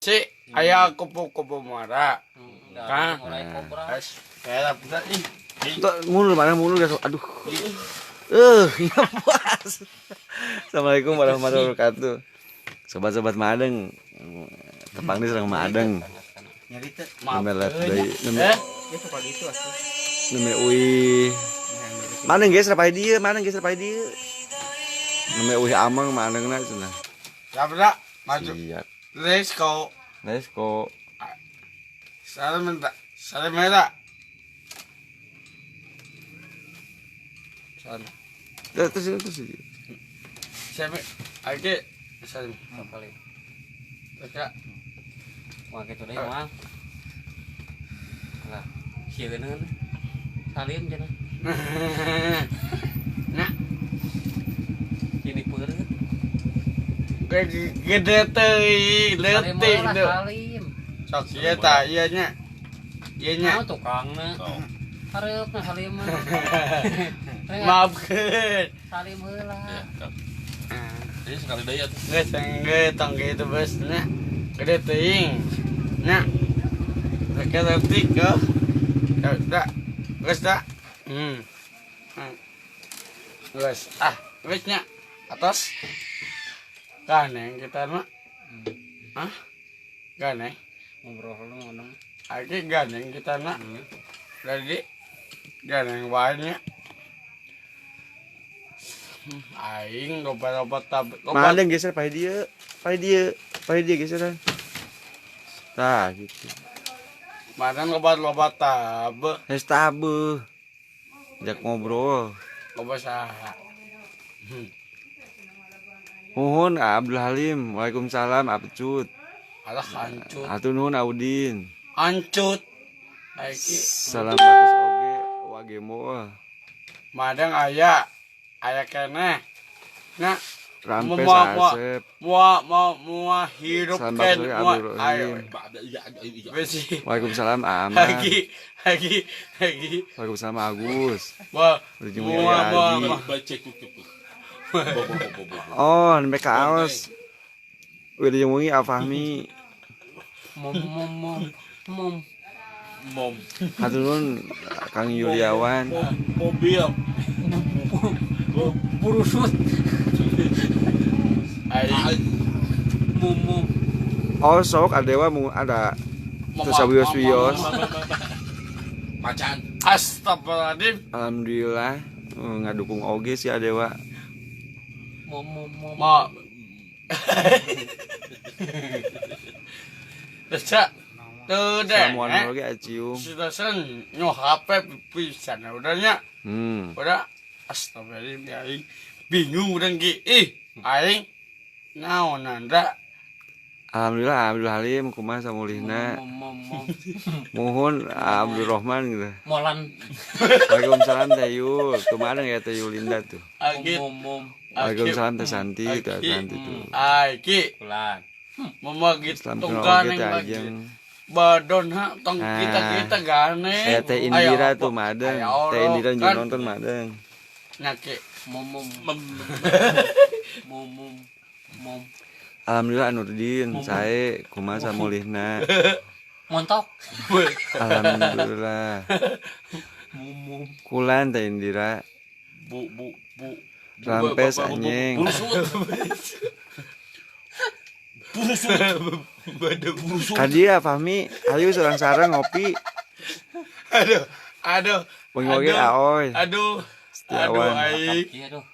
Si aya kupu-kupu muara. Kan. Kayak bisa ih. Mundur mana mundur guys. Aduh. Ya puas. Assalamualaikum warahmatullahi wabarakatuh. Sobat-sobat Madeng. Tepang di sareng Madeng. Nembe live deui. Nembe. Nembe uih. Madeng geus rapai dieu, madeng geus rapai dieu. Nembe uih ameng madengna cenah. Siap, maju. Siap. Let's go. Let's go. Salam minta, salam merah. Salam. Terus terus. Siapa? Oke, salam. Kali. Terus. Wah, gitu deh, wah. Lah, sieun salim cenah. Nah. Ini peureut. Gede teuing, leutik teu. Salim. Sok ieu tah ieu nya. Ieu nya. Nah, tukangna. Hareupna salim mah. Maafkeun. Salim heula. Ya, jadi sekali deui atuh. Geus geus tong kitu bos nya. Gede teuing. Nya. Rek leutik heuh. Dah. Geus dah. Geus. Ah, geus nya. Atas. Ganeng kita mah. Hah? Ganeng. Ngobrol lu ngomong. Aki ganeng kita mah. Jadi ganeng wae nya. Aing loba-loba tab. Madeng geser pae dieu. Pae dieu, pae dieu geseran. Tah gitu. Madeng loba-loba tab. Geus tabe. Jak ngobrol. Loba saha. Nuhun Abdul Halim, waalaikumsalam Abcut. Alah ancut. Hatur nuhun Audin. Ancut. Aiki. Salam bagus oge wagemo. Madeng aya. Aya keneh. Nah, Rampes Asep. Mua hirup ken mua. Ayo. Waalaikumsalam Ahmad. Lagi lagi lagi. Waalaikumsalam Agus. Wah. Mua. Oh, nembe ka aos. Wilujeng wengi Afahmi. Mom mom mom mom. Mom. Hatur nuhun Kang Yuliawan. Mobil. Burusut. Ai. Mom mom. Oh, sok adewa mu ada terus wios-wios. Macan. Astagfirullahaladzim. Alhamdulillah ngadukung oge sih adewa. Mom mom mom. Ma. Terus tuh deh. Samuan oge acium. Sudah sen nyo HP pisan udahnya. Udah astagfirullahaladzim aing bingung udah ki. Ih, aing naon anda. Alhamdulillah Abdul Halim kumaha samulihna. Muhun Abdul Rahman gitu. Molan. Waalaikumsalam Teh Yul. Kumaha ya Teh Yulinda tuh. Waalaikumsalam Teh Santi, Teh Santi tuh. Aki. Kulan. Mama gitu tonggan yang badon ha tong kita-kita gane. Teh Indira tuh madeng. Teh Indira juga nonton madeng. Nyake. Mom mom mom mom. Alhamdulillah Nurdin, sae kumaha samulihna. Montok. Alhamdulillah. Kulan Teh Indira. Bu bu bu. Rampes anjing. Burusut. Burusut. Burusut. Kadia Fahmi, ayo sareng-sareng ngopi. Aduh, aduh. Wengi oge aoy. Aduh. Setiawan. Aduh,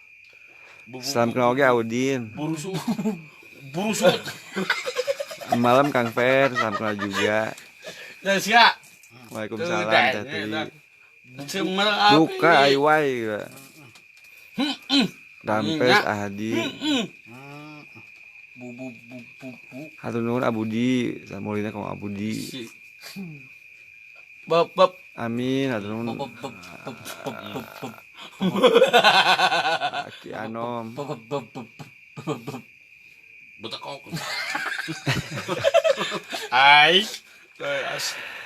Salam kenal oge Audin. Burusut. Burusut. Malam Kang Fer, salam kenal juga. Terus ya. Waalaikumsalam Teh Tri. Duka aywai. Rampes Ahadi. Bu bu bu bu bu. Hatur nuhun Abudi, samulina ka Abudi. Beb beb. Amin, hatur nuhun. Aki Anom. Betekok. Ai.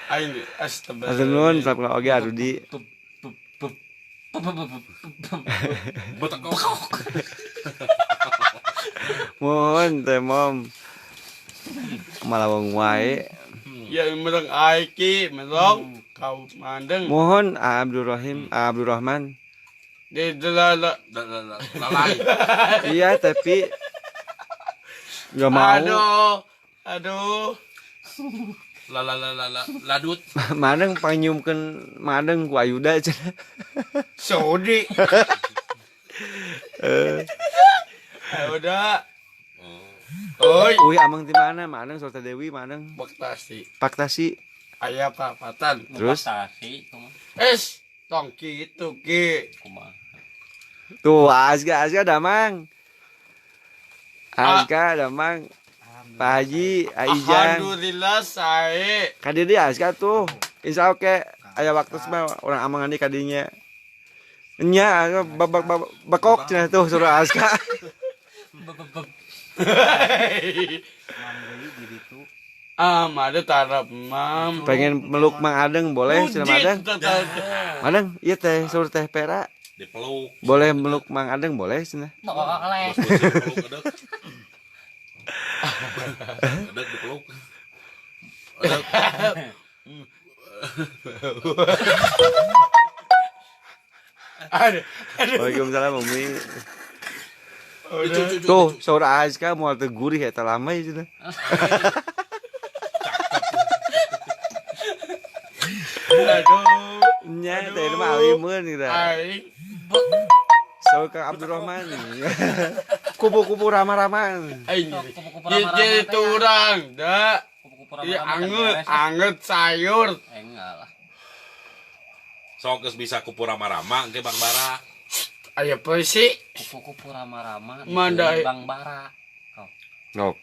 Aing astagfirullah. Hatur nuhun salam kenal oge Arudi. Betekok. Mohon Teh Mom. Malawang wae. Ya mereng aiki merong kau mandeng. Mohon Abdurrahim, Abdurrahman. Lalai. Iya, tapi enggak mau. Aduh. Aduh. La la la la ladut. Madeng pangnyiumkeun madeng ku Ayuda cenah. Sodi. Ayuda. Oi. Uy, amang di mana? Madeng Sultan Dewi, madeng. Baktasi. Paktasi. Aya papatan. Terus? Paktasi kumaha? Es, tong kitu ki. Kumaha? Tuh, Azka, Azka damang. Azka damang. Pak Haji, Aijang. Alhamdulillah sae. Kadi dia Azka tuh. Insya Allah ke aya waktu mah orang amang andi kadinya. Nya babak bakok cenah tuh suruh Azka. Ah, made tarap mam. Pengen meluk Mang Adeng boleh cenah Madeng. Madeng, iya teh suruh teh Pera. Dipeluk. Boleh meluk Mang Adeng boleh cenah. Boleh. Edek dipeluk. Aduh. Waalaikumsalam Umi. Tuh, saur Azka moal teu gurih eta lama ya cenah. Aduh. Nya teh mah alimeun kita. Saur Kang Abdurrahman. Kupu-kupu rama-rama. Jadi turang, dah. Iya, anget, anget sayur. Enggak lah. Sok geus bisa kupu rama-rama engke Bang Bara. Aya polisi. Kupu-kupu rama-rama Bang Bara. Sok.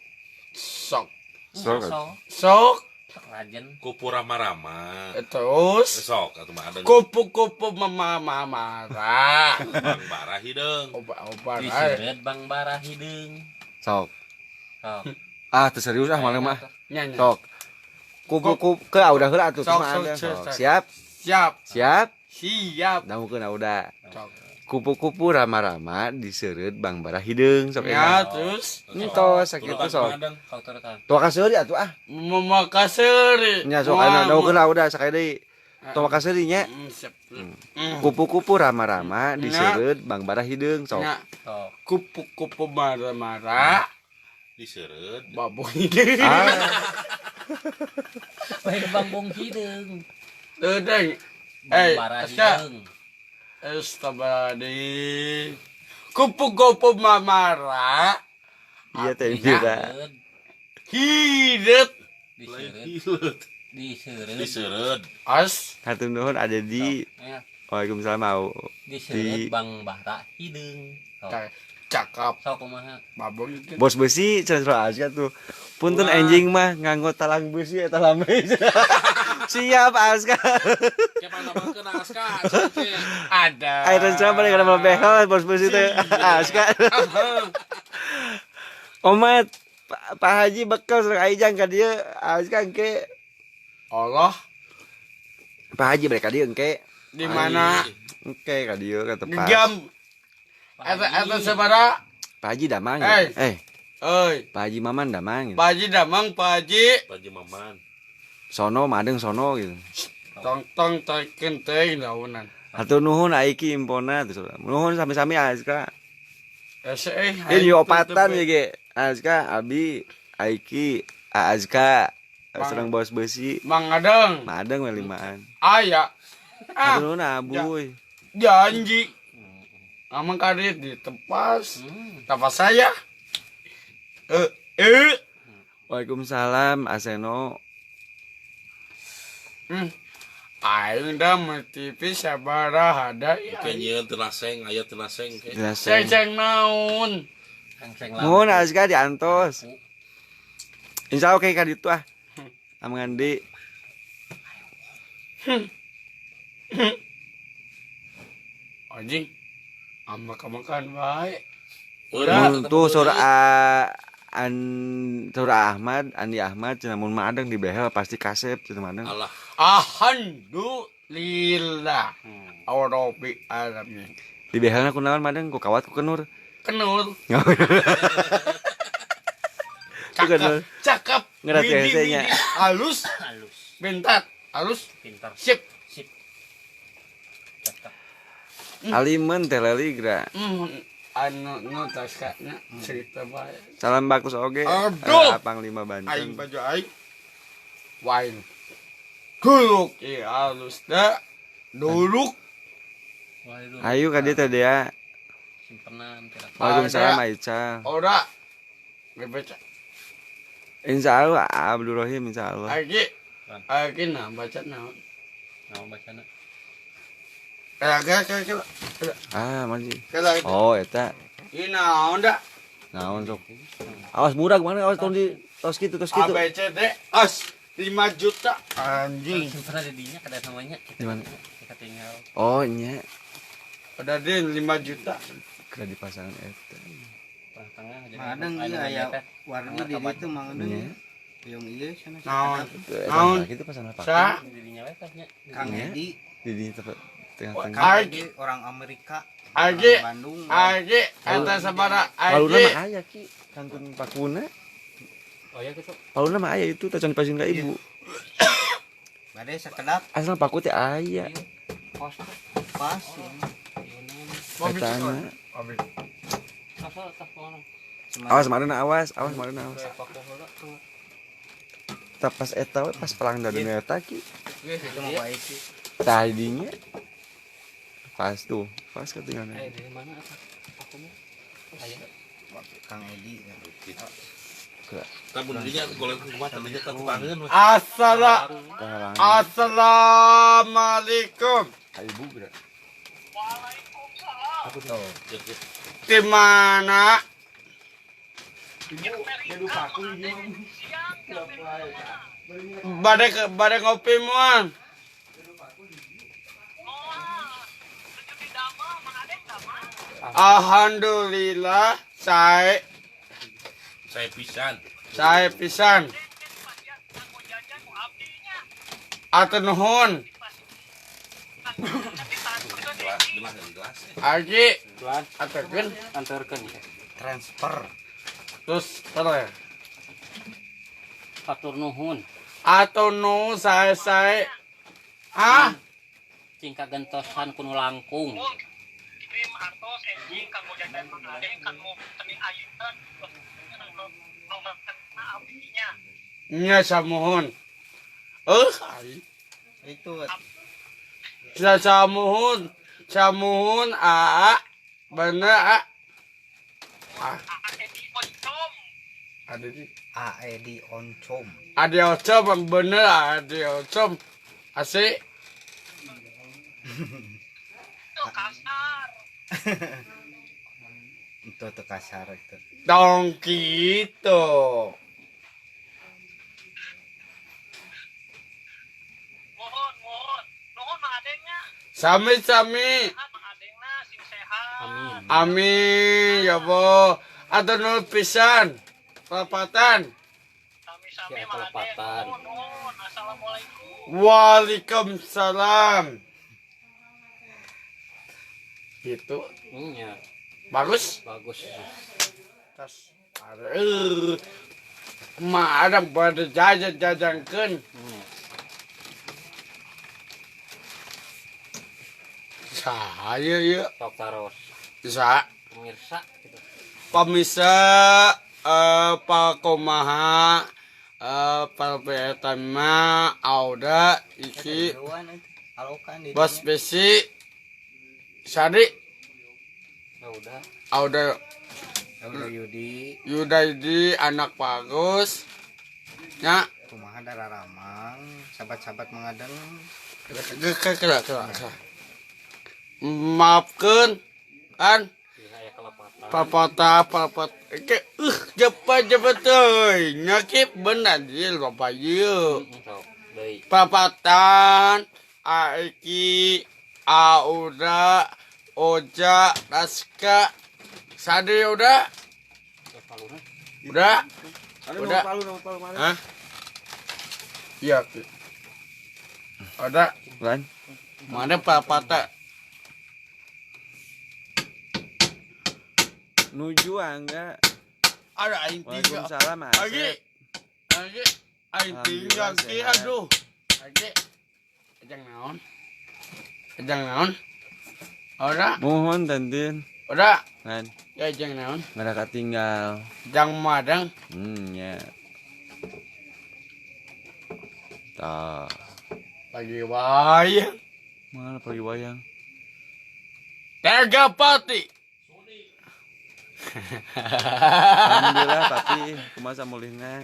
Sok. Sok. Sok. Rajen. Kupu rama-rama. Terus sok atuh mah ada. Kupu-kupu mama-mara. Bang Bara hideung. Obat-obat. Diseureut Bang Bara hideung. Sok. Sok. Ah, teu serius ah malah mah. Sok. Kupu-kupu ke udah heula atuh mah ada. Siap? Siap. Siap? Siap. Dangukeun udah. Sok. Kupu-kupu rama-rama diseureut Bang Bara hideung sok. Ya, terus entos sakitu sok. Toa kaseuri atuh ah. Mama kaseuri. Nya sok anu dangukeun udah sakali deui. Toa kaseuri nya. Kupu-kupu rama-rama diseureut Bang Bara hideung sok. Kupu-kupu marah-marah diseureut babong hideung. Bae babong hideung. Teu deng. Bang Bara hideung. Astagfirullahaladzim. Kupu-kupu mamara. Iya teh Indira. Hidet. Diseureut. Diseureut. Diseureut. As. Hatur nuhun ada di. Waalaikumsalam mau. Diseureut Bang Bara hideung. Cakep. Sok kumaha? Babong itu. Bos besi cenah Azka tuh. Punten enjing mah nganggo talang besi eta lame. Siap Azka. Ada. Iron sama balik kana behel bos besi teh Azka. Omat Pak Haji bekal sareng Aijang ka dieu Azka engke. Allah. Pak Haji balik ka dieu engke. Di mana? Engke ka dieu ka tepas. Jam. Eta sabaraha? Pak Haji damang. Eh. Oi. Pak Haji Maman damang. Pak Haji damang, Pak Haji. Pak Haji Maman. Sono madeng sono gitu. Tong tong teken teh daunan. Hatur nuhun aiki impona tuh. Nuhun sami-sami Azka. Hese ini opatan ya ge. Azka, Abi, Aiki, Azka, serang bos besi. Mang Adeng. Madeng we limaan. Aya. Hatur nuhun Abuy. Janji. Amang karit ditepas. Tapas saya. Waalaikumsalam Aseno. Aing dah TV sabaraha da. Kayaknya tenaseng, aya tenaseng. Seng naon. Nuhun Azka diantos. Insyaallah oke ka ditu ah. Amang Andi. Anjing. Ambak-ambakan bae. Tuh surah surah Ahmad, Andi Ahmad cenah mun mah adeng di behel pasti kasep cenah madeng. Allah. Alhamdulillah. Rabbil alamin. Di behelna kunaon madeng ku kawat ku kenur. Kenur. Cakep, cakep. Ngerti nya. Halus, halus. Bentar, halus, pintar. Sip, sip. Cakep. Alimen teh leligra. Anu nu taskana cerita bae. Salam bagus oge. Aduh. Panglima Banten. Aing baju aing. Wain. Kuluk ieu halus da. Duluk. Ayo ka dieu teh dia. Simpenan teh. Waalaikumsalam Aica. Ora. Baca. Insyaallah Abdul Rohim insyaallah. Agi. Agi nah baca naon. Naon bacana? Kela. Ah, manji. Oh, eta. Ieu naon da? Naon sok. Awas murah mana awas tong di tos kitu tos kitu. A B C D as 5 juta anjing. Simpenan di dinya kada namanya. Di mana? Ketinggal. Oh, nya. Ada din 5 juta. Kira di pasangan eta. Madeng ieu aya warna di ditu Mang Adeng. Yang ieu cenah. Naon? Naon? Kitu pasangan apa? Sa Di dinya we tah nya. Kang Edi di dinya tempat tengah-tengah. Agi orang Amerika. Agi Bandung. Agi eta sabaraha Paluna Agi. mah aya ki kantun pakuna. Oh ya gitu. Paluna mah aya itu tacan dipasieun ka ibu. Bade sakedap Asal paku teh aya. pos pas. Etana. Awas marana awas, awas marana awas. Tah pas eta we pas pelang dadana eta ki. Itu mah baik sih. Tah dinya. Pas tuh, pas ketinggalan. Dari mana apa? Aku mah. Aya. Kang Edi. Tah mun dinya golek kumaha teh dinya teh tukangeun. Assalamualaikum. Ibu geura. Waalaikumsalam. Di mana? Bade ngopi moal. Alhamdulillah saya pisan. Saya pisan. Atur nuhun. Agi anterkeun anterkeun ya. Transfer. Terus terus. Atur nuhun. Atur nuhun saya. Ah, cing kagentosan kuno langkung. Kirim artos enjing kanggo jajan Mang Adeng kanggo seni ayeuna abdinya. Nya samuhun. Itu samuhun. Samuhun aa bener a. Edi Oncom. Edi Oncom. Adi Oncom bener Adi Oncom. Asik. Itu kasar. Itu tuh kasar itu. Dong gitu. Mohon, mohon. Nuhun Mang Adengnya. Sami-sami. Mang Adengna sing sehat. Amin. Amin ya Allah. Atur nuhun pisan. Pelepatan. Sami-sami Mang Adeng. Nuhun, nuhun. Assalamualaikum. Waalaikumsalam. Gitu. Iya. Bagus. Bagus. Tas. Ma ada pada jajan-jajankeun. Saya ya. Sok taros. Bisa. Pemirsa gitu. Pemirsa pakomaha pertama Auda iki bos besi Sadi Auda Yudi Yudi anak bagus nya kumaha dararamang sahabat-sahabat mengadeng maafkeun kan papata papat ke jepa teuy nyakip bener ieu loba ieu papatan Aiki Auda Oja Raska Sadi udah udah udah hah iya ada mana papata nuju angga Ada aing tinggal. Waalaikumsalam, Lagi. Asep. Lagi aing tinggal Alhamdulillah, ki sehat. aduh. Lagi. Ejang naon? Ejang naon? Ora, Mohon Tintin. ora. Kan Ya ejang naon? nggak tinggal. Jang madang. Ya. Tah. Lagi wayang. Mana pergi wayang? Tega pati. Alhamdulillah papi kumaha samulihna.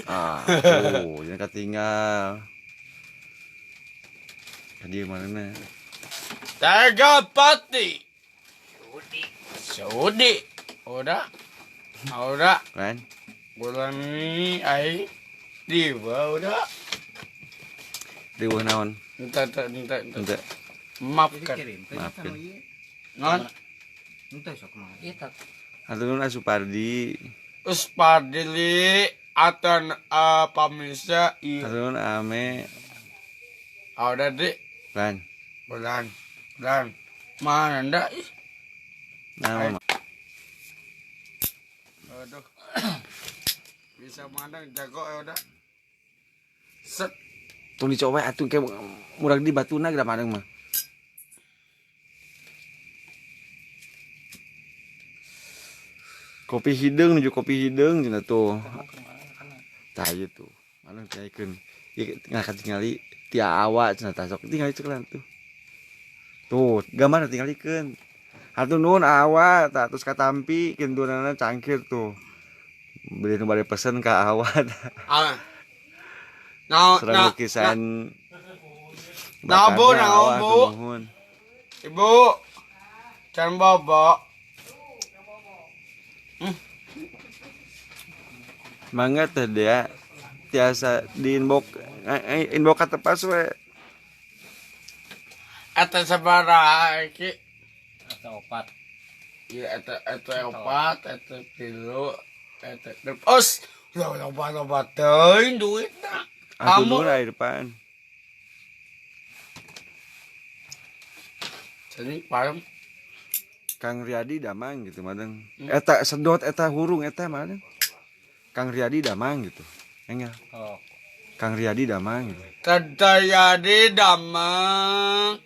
Ah, tuh, jangan ketinggal. Tadi mana? Tega pati. Sudi. Ora. Ora. Kan? Bulan ini aing diwa udah. Riweuh naon? Entah, entah, entah, entah. Henteu. Maafkan. Kirim teh Maafkan. kan ieu. Non, Henteu sok mah. Ieu teh Hatur nuhun Asupardi. Uspadili atau pemirsa iya. Hatur nuhun Ame. Ah, udah di Kan? bulan bulan mana ndak ih. Nah, Aduh. Bisa mandang jago ya udah. Set. tong dicoba atuh ke murag di batuna geura madang mah. Kopi hideung nuju kopi hideung cenah tuh. Tah ieu tuh. Mana teh Ieu ngangkat tingali tia awa cenah tah sok tingali ceklan tuh. Tuh, gambar tingalikeun. Hatur nuhun awa tah terus katampi kindunana cangkir tuh. Beli nu bade pesen ka awa tah. Ah. Nah, Serang nah, lukisan Nah, Bu, bakarna nah, awa, Bu. hatur nuhun. Ibu. Can bobo. Mangga teh dia tiasa di inbox inbox ka tepas we. Eta sabaraha iki? Eta opat. Iya, eta eta opat, eta tilu, eta os. Loba loba teuing duitna. Hatur Kamu- nuhun aya depan. Jadi paham. Kang Riyadi damang gitu madeng. Eta sedot eta hurung eta madeng. Kang Riyadi damang gitu. Engel. Oh, Kang Riyadi damang gitu. Terjadi damang.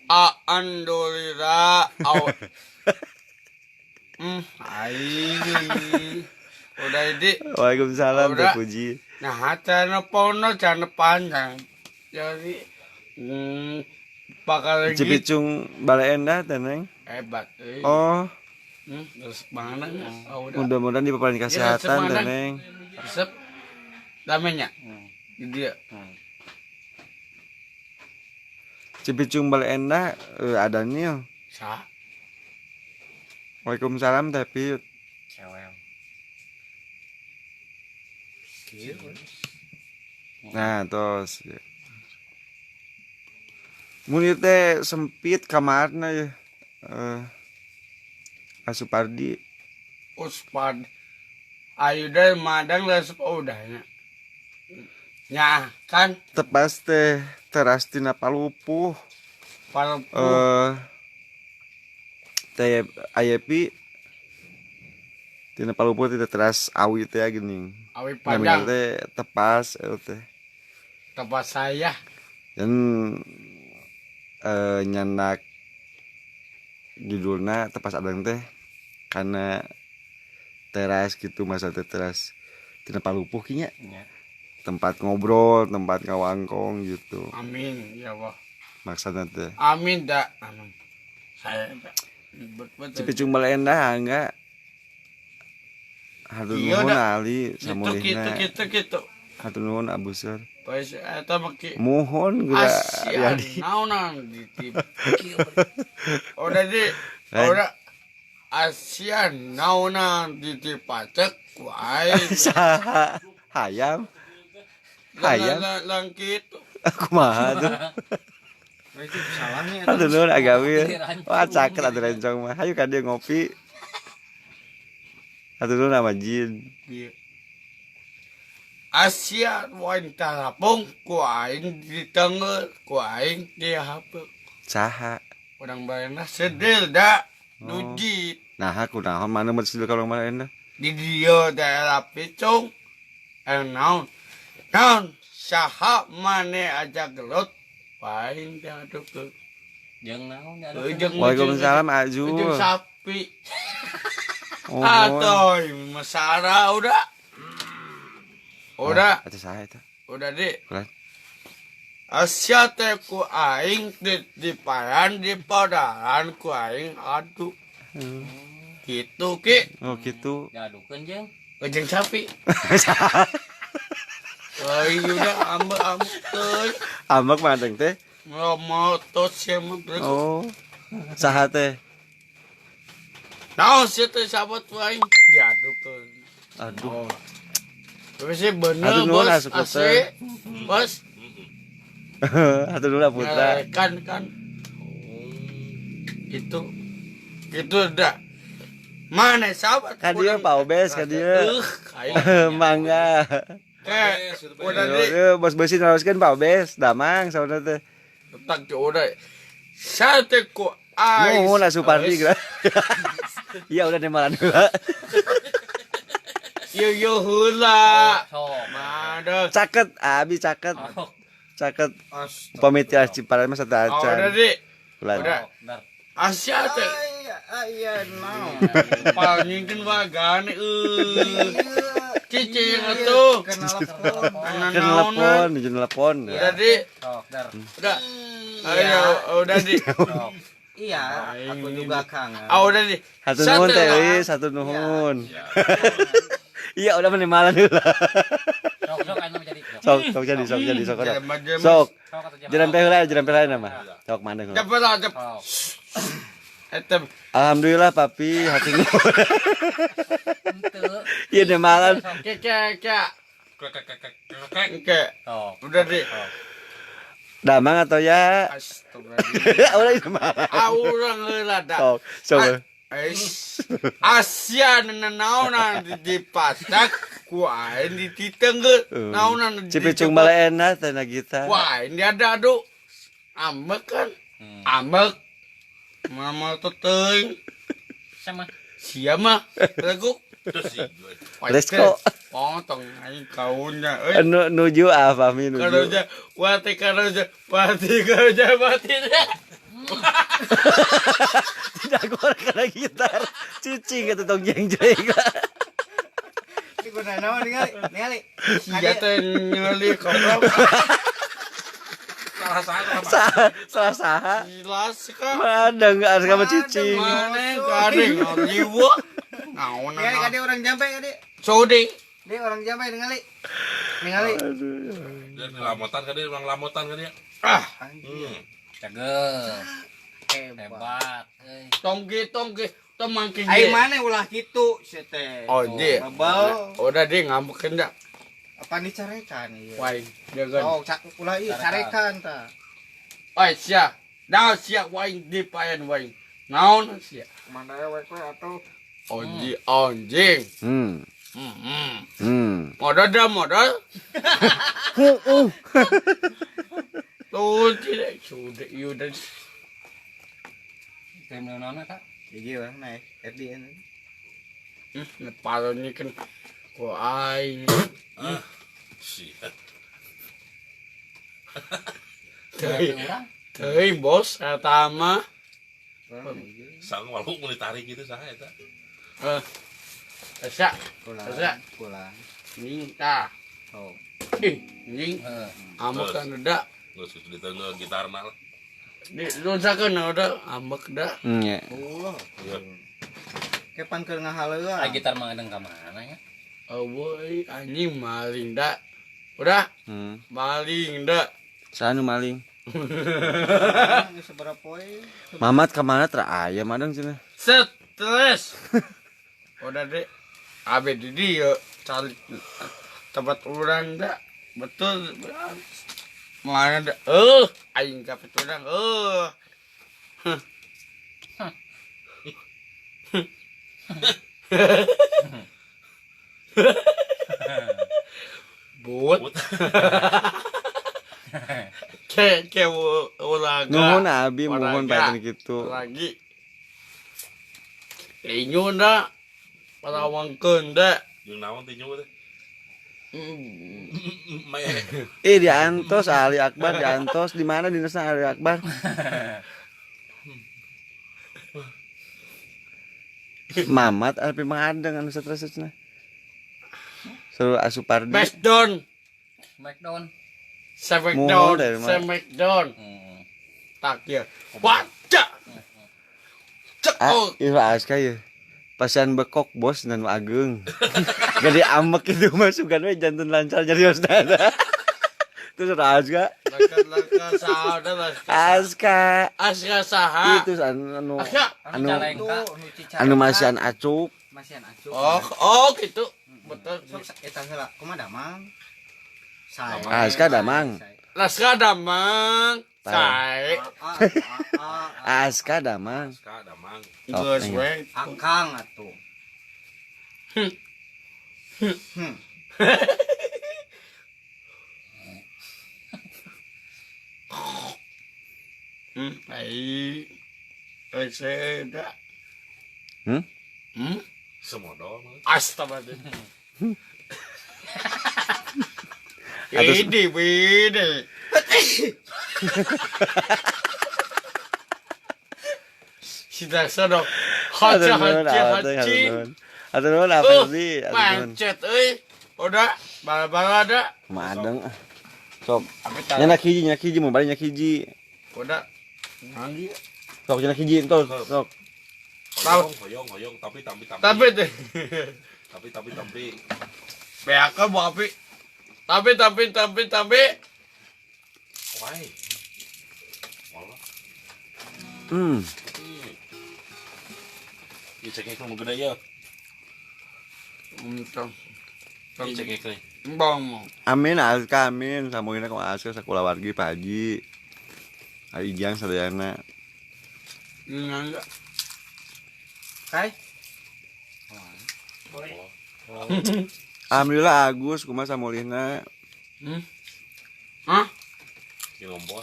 Alhamdulillah. Aw. Aing. Udah ini. Waalaikumsalam Udah. Teh Puji. Nah, channel pono channel panjang. Jadi bakal lagi Cipicung Bale Endah teh Neng. hebat. Eh. Oh, Terus mana? Oh, udah. mudah-mudahan dipaparin kesehatan teh Neng. Resep. Namanya. Dia. Cipicung Bale Endah ada Nil. Sa. Waalaikumsalam Teh Pit. cewek. Nah, terus. Mun ieu teh sempit kamarna ya. Asupardi Uspad. Ayo deh madang resep udahnya. Ya kan tepas teh teras tina Palupuh. Palupuh. Teh ayepi tina Palupuh teh teras awi teh geuning. Awi Namina panjang teh tepas teh. tempat saya. Dan nyandak judulna tepas adang teh karena teras gitu masa teh teras tina Palupuh kinya. Nya. Tempat ngobrol, tempat ngawangkong gitu. Amin ya Allah. Maksudnya teh. Amin dah. Amin. Saya dah. Betul. Cipicung Bale Endah enggak. Hatur Iya, nuhun dah. Ali Gitu gitu samulihna. gitu gitu. Hatur nuhun Abu Sur. Pas eta maki Mohon geura Asia Riyadi. naonan di tip. Udah di Eh. udah Asia naonan di tip pacek ku aing. Saha? Hayam. Hayam. Lang gitu. Kumaha tuh? Itu salahnya eta. Hatur nuhun Agawir. Wah caket atuh rencong mah. Hayu ka dieu ngopi. Hatur nuhun sama Jin. Iya. Asia wain tarapung ku aing di tengah ku aing di HP. Saha? Orang bayarna sedil dah. Nu jeep. Nah, aku naon mana mun ka urang mana endah. Di dieu daerah Picung. Naon? Naon saha mane aja gelut paing teh aduh. Jeung naon ya. Waalaikumsalam Azul. Jeung sapi. Atoy masara udah. Udah. Atuh saha eta? Udah di. Asia teh ku aing di payan di padaran ku aing aduh. Gitu ki. Oh gitu. Diadukeun jeung jeung sapi. Euy udah ambek teuy. Ambek mah teh. Motor sia mah. Oh. Saha teh? Naon sia teh sahabat aing diadukeun. Aduh. Tapi sih bener bos, asli bos. Atur dulu Putra. Kan itu udah. Mana sahabat? Ka dieu Pak Obes, ka dieu. Mangga. Udah deh. Bos beusi naroskeun Pak Obes, damang sauna teh. Tetap udah. Sate ku aing. Nuhun Supardi geura. Iya udah nemalan heula. Yo yo heula. Mada. Caket, abi caket. Caket. Pamit ya Ciparai mah satu acan. Udah deh. Udah. Asia teh. Iya naon. Palingkeun wagane euy. Cicing atuh. Kenalpon, telepon. Udah di. Udah. Ayo, udah di. Iya, aku juga kangen. Ah, udah di. Satu nuhun teh euy, satu nuhun. Iya, udah menimalan heula. Sok anu jadi. Sok jadi, sok jadi, sok. Sok. Jerempeh heula, jerempeh heula mah. Sok mandeng heula. Alhamdulillah papi hati nuhun. Iya nemalan. Ke. Udah di. Damang atau ya? Astagfirullah. Udah nemalan. Urang heula da. Sok, sok. Asia naonan di pasak ku aing di titenggeut naonan Cipicung baleena teh na gitar. Wah, ini ada aduh. Ambek kan? Ambek. Mama teuing. Sama. Sia mah. Leguk. Let's go. Potong aing kaunya euy. Nuju ah pami nuju. Karoja, wati karoja, wati karoja, wati. Tidak keluar karena gitar. Cicing atau tong jeng-jeng. Ini guna naon ningali, ningali. Sia teh nyeli goblok. Salah saha. Salah saha. Jelas ka. Mana enggak harus kamu cicing. Mana kade ngaliwa. Naon. Ningali kade orang jampe kade. Sodi. Dia orang jampe ningali. Ningali. Dia lamotan kade, orang lamotan kade. Ah. Cageur. Hebat. Tongki temangki. Ai mana ulah kitu sia teh. Oh, di. Udah di ngambekeun da. Apa dicarekan ieu? Wai, jagan. Oh, ulah ieu carekan tah. Oi, sia. Naon sia waing di payan waing. Naon sia? Mana we we atuh. Onji anjing. Modal dah modal. Heeh. Tuh tidak sudah ieu udah. Tim naon eta? Hiji urang naik RDN. Nepalnya kan ku aing. Ah. Sia. Teuing bos eta mah. Sang walu mun ditarik gitu saha eta? Asa. Asa. Pulang. Nying tah. Oh. Ih, nying. Ambek kan udah. Geus kitu diteungeun gitarna lah. Di lunsakeun udah ambek da. Nya. Allah. Kapan keur ngahaleuan? Ai gitar mah ngadeng ka mana nya? Eueuh anjing maling da. Udah. Maling da. Saha nu maling? Seberapa poe? Mamat ka mana teu aya madang cenah. Stres. Udah deh. Abe di dieu cari tempat urang da. Betul. Mana da? Aing kapet urang. Buat. Ke olahraga. Nuhun abi mohon batin gitu. Lagi. Tinju da. Parawangkeun da. Jeung naon tinju teh? Diantos Ali Akbar diantos di mana dinasna Ali Akbar? Mamat Alpi Mangadeng anu satresna. Seru Asupardi. Smackdown. Smackdown. Smackdown. Smackdown. Tak ya. Wajah. Cek. Ieu Aska ye. Pasian bekok bos dan ageung. Gede amek itu masukan we jantan lancar nyariosna. Terus ada Aska. Aska. Aska saha? Itu anu anu anu masian acuk. Masian acuk. Oh, gitu. Betul. Sok eta heula kumaha damang? Sae. Aska damang. Aska damang. Sae. Aska damang. Aska damang. Geus we. Akang atuh. Ai. Seda. Semodol. Astagfirullah. Ini ini. Sudah sadok. Haji haji haji. Atur nuhun Ferdi. Pancet euy. Udah bala-bala da. Madeng. Sok. Nyenak hiji mun bari nyenak hiji. Udah. Nanggi. Sok nyenak hiji entos sok. Hoyong hoyong tapi tapi tapi. Tapi teh. Tapi tapi tapi. Beaka bapi. Tapi tapi tapi tapi. Wai. Walah. Ieu cekek nu gede ieu. Entong. Ieu cekek teh. Bang. Amin Aska amin samoina ku Aska sakulawargi Pak Haji. Ari Ijang sadayana. Nangga. Kai. Alhamdulillah Agus kumaha samulihna. Hah? Di lombok.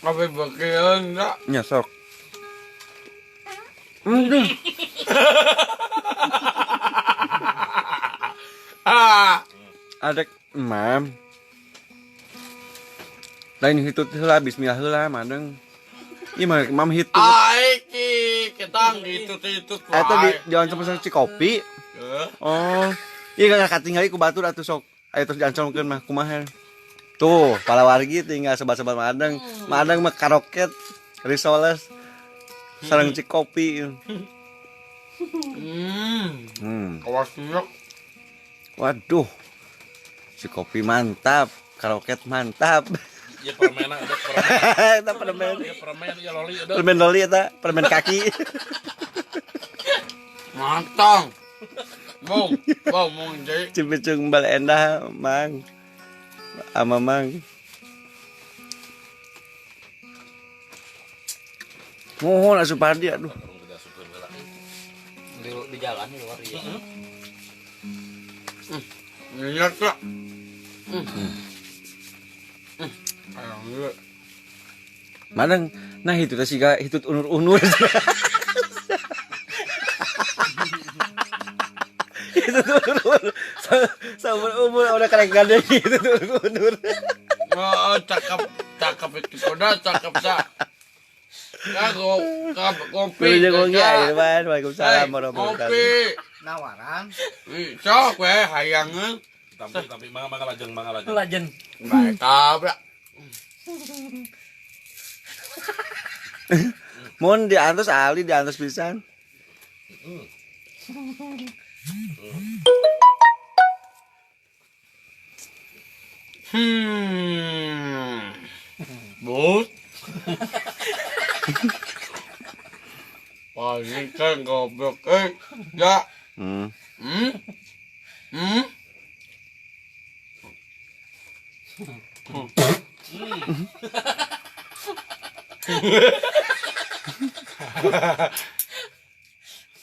Apa bagian enggak? Ya sok. Adek mam. Lain hitut heula bismillah heula madeng. Ieu mah mam hitut. Ai ki ketang hitut-hitut. Eta di jalan sampe Cikopi. Oh. Ieu kan katingali ku batur atuh sok. Aya terus diancamkeun mah kumaha. Tuh, palawargi tinggal sobat-sobat madeng. Madeng mah karoket, risoles, sareng Cikopi. Kawas nyok. Waduh. Cikopi mantap, karoket mantap. Ya permen ada permen. Eta permen. Ya permen ya loli ada. Permen loli eta, permen kaki. Mantap. Bong, bong mong jadi. Cipicung bal endah, Mang. Ama Mang. Mohon Asupardi aduh. Di jalan di luar iya. Minyak lah. Madang, nah itu teh siga hitut unur-unur. Hitut unur-unur. Saumur umur udah karek gandeng hitut unur-unur. Oh, cakep, cakep itu udah cakep sa. Kopi. Waalaikumsalam warahmatullahi wabarakatuh. Kopi. Nawaran. Sok we hayangeun. Tapi mangga lajeng mangga lajeng. Lajeng. Baik tabrak. Mun diantos Ali diantos pisan. Bos. Wah, ini kan goblok. Ya.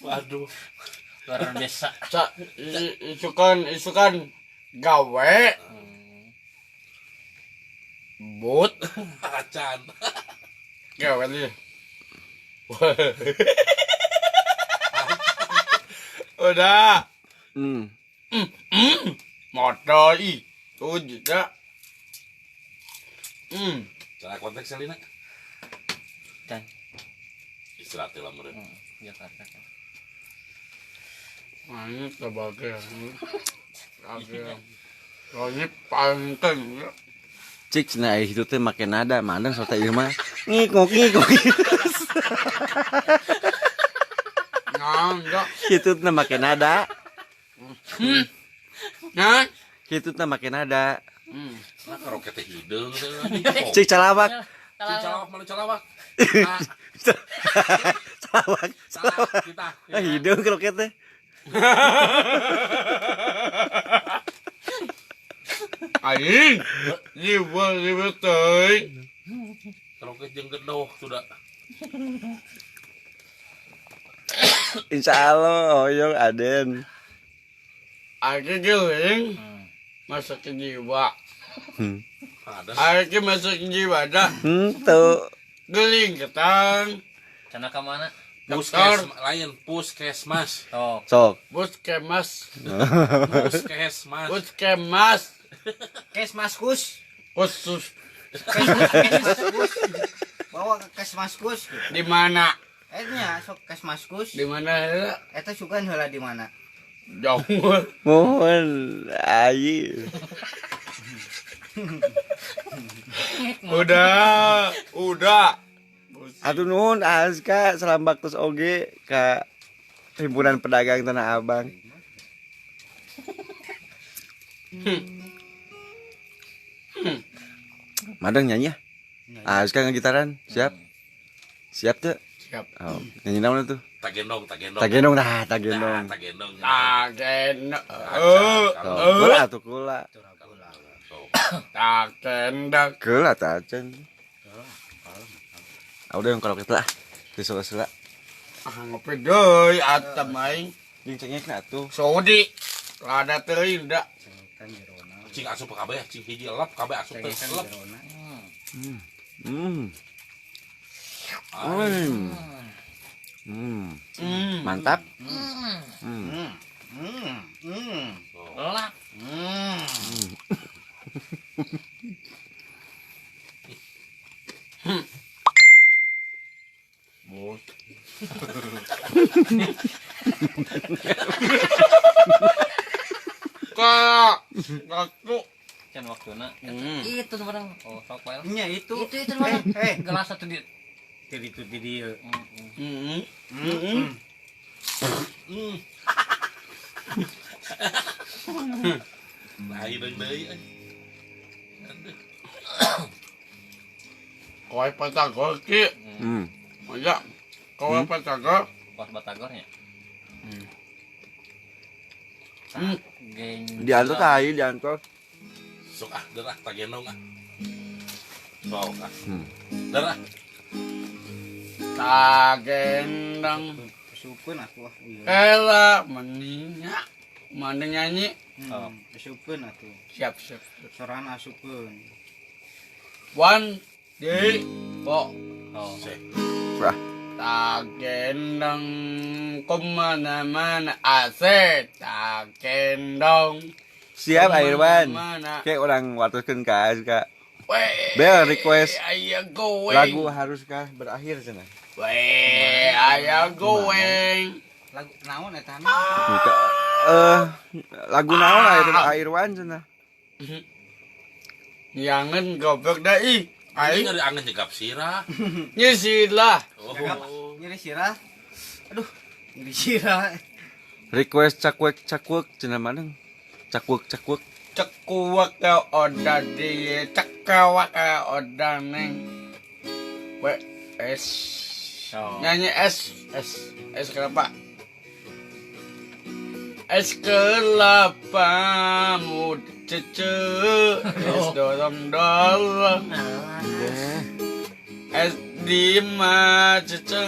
Waduh. Luar biasa. Isukan gawe. Bot acan. Gawe nih. Udah. Motor i. Udah. Cara konteks Selina. Can. Istirahat lah meureun. Jakarta. Ini sebagai ini panten. Cik cenah aya hitu teh make nada, mandang sok teh ieu mah ngikok ngikok. Nah, enggak. Kitu teh make nada. Nah, kitu teh make nada. Nah, karaoke teh hideung. Cik calawak. Cik calawak malu calawak. Calawak. Salah kita. Hideung karaoke teh. Aing, jiwa teuing. Karaoke jeung gedoh sudah. Insya Allah, hoyong Aden. Aing geuling masuk ke jiwa. Aing masuk ke jiwa dah. Tuh. Geuling ketang. Cenah ka mana? Puskes lain, puskesmas. Sok. Puskesmas. Puskesmas. Puskesmas. Kesmaskus. Khusus. Kesmaskus. Bawa ke kesmaskus. Di mana? Nya sok kesmaskus. Di mana heula? Eta sugan heula di mana? Jauh. Mohon ayi. Udah. Atuh nuhun Azka salam baktos oge ka Himpunan Pedagang Tanah Abang. Madang nyanyi ya? Azka ngegitaran, siap? Siap tuh? Siap. Oh, nyanyi naon tuh? Tagendong, tagendong. Tagendong nah, tagendong. Tagendong. Tagendong. Kula atuh kula. Tagendong. Kula tacan. Udah yang karaoke lah. Disela-sela. Ah ngopi deui atem aing. Jeung cengekna atuh. Sodi. Rada teuing da. Cing asup kabeh, cing hiji elep kabeh asup teh elep. Mantap. Elap. Bot. Kak, waktu can waktuna. Itu barang. Oh, sok bae. Nya itu. Itu barang. Gelas satu di itu di dieu. Nah, hideung deui. Koe patagor ki. Iya. Koe patagor. Kos batagornya. Diantos ayo diantos. Sok ah, derah tagendong ah. Sok ah. Derah. Tagendong. Kesukeun atuh ah. Ela meninya. Mana nyanyi? Kesukeun atuh. Siap, siap. Sorangan asukeun. 1 2 3 4. Oh. Wah. Tagendong kemana-mana asik tagendong. Siap Irwan. Kayak orang watuskeun ka Azka. Bel request lagu haruskah berakhir cenah. Weh, aya going. Lagu naon eta? Lagu naon Irwan cenah. Jangan goblok dah ih. Aing nyeri angin nyegap sirah. Nyeri sirah. Oh. Nyeri sirah. Aduh, nyeri sirah. Request cakwek cakwek cenah maneng. Cakwek cakwek. Cekuwek ke oda di cekewek ke oda neng. W S. Nyanyi S S S kenapa? Es kelapa muda cece, es dorong dorong, es lima cece,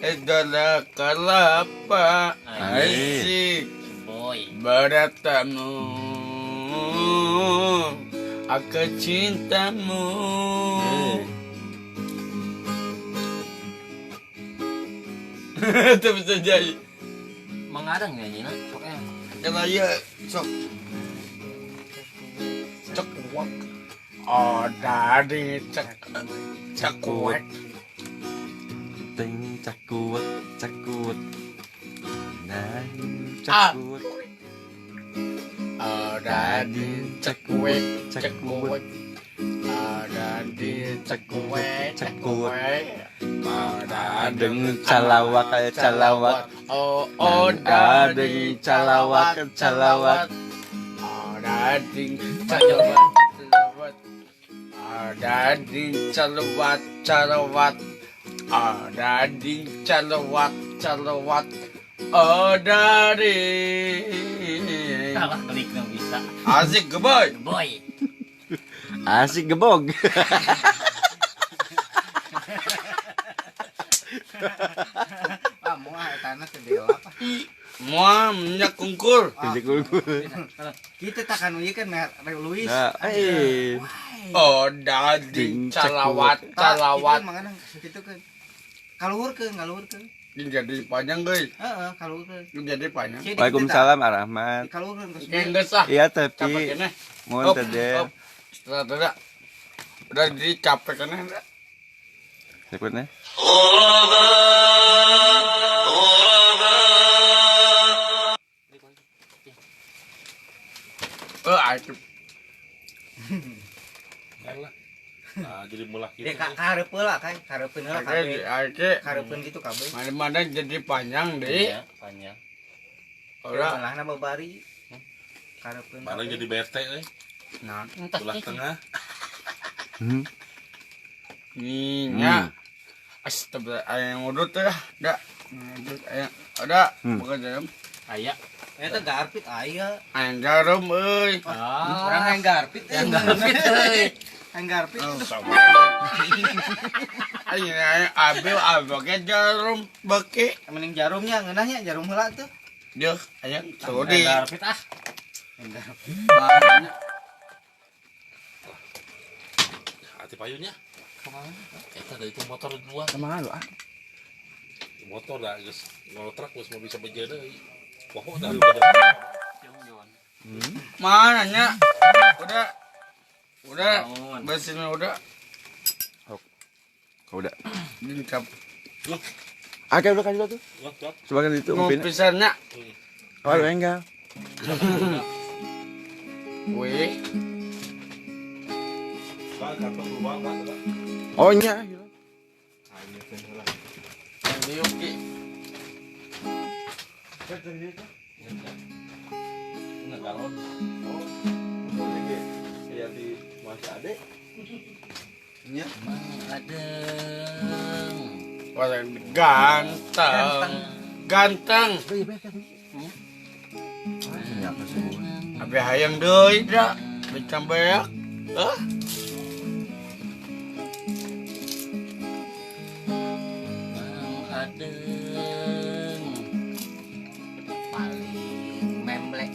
es dorong kelapa. Asik. Boy. Bertamu aku cintamu. Itu bisa jadi. Mengadang nyanyi na. Sok ya. Kata iya sok. Cekuak. Oh dari cek cekuak. Ting cakuat cakuat. Nah cakuat. Ada di cekuek cekuek. Ada di cekuek cekuek. Ada Adeng calawak calawak. Oh oh adeng calawak calawak. Ada di calawat calawat. Ada di calawat calawat. Ada di calawat calawat. Ada di. Salah klik nggak bisa. Asik geboy. Boy. Asik gebog. Ah, moal etana teh dewa apa? Moal minyak kungkur. Minyak kungkur. Kita tak kan ieu kan merek Luis. Nah, eh. Oh, dadi calawat calawat. Kitu kan. Kaluhurkeun, kaluhurkeun. Ini jadi panjang guys. Heeh, kaluhurkeun. Ini jadi panjang. Waalaikumsalam Arahmat. Kaluhurkeun. Geus ah. Iya tapi mun teh. Setelah tidak. Udah jadi capek keneh. Sikutnya. Oh, lah. Nah, jadi mulah gitu. Ya kareupeun lah kan, kareupeun heula kabeh. Kareupeun gitu kabeh. Mana-mana jadi panjang deui. Iya, panjang. Ora malahna babari. Kareupeun. Mana jadi bete euy. Nah, belah tengah. Nya. Astagfirullah, aya ngudut teh da. Ngudut aya. Ada bukan jarum. Aya. Eta garpit aya. Aya jarum euy. Urang hayang garpit euy. Hayang garpit euy. Hayang garpit. Aya abil abake jarum beke. Mending jarumnya ngeunahnya jarum heula tuh. Deuh, aya sodi. Garpit ah. Hayang garpit. Hati payunya. Kemana? Eta dari itu motor dua. Kemana lu ah? Motor dah geus ngolotrak geus mau bisa beje deui. Poho dah. Mana nya? Udah. Udah. Bensinnya udah. Kau udah. Lengkap. Oke, udah kasih tuh. Sebagian itu mau pisannya. Oh, enggak. Wih. Oh nya. Ganteng. Ganteng. Abi hayang deui da, becam beak. Hah? Adeng paling memblek.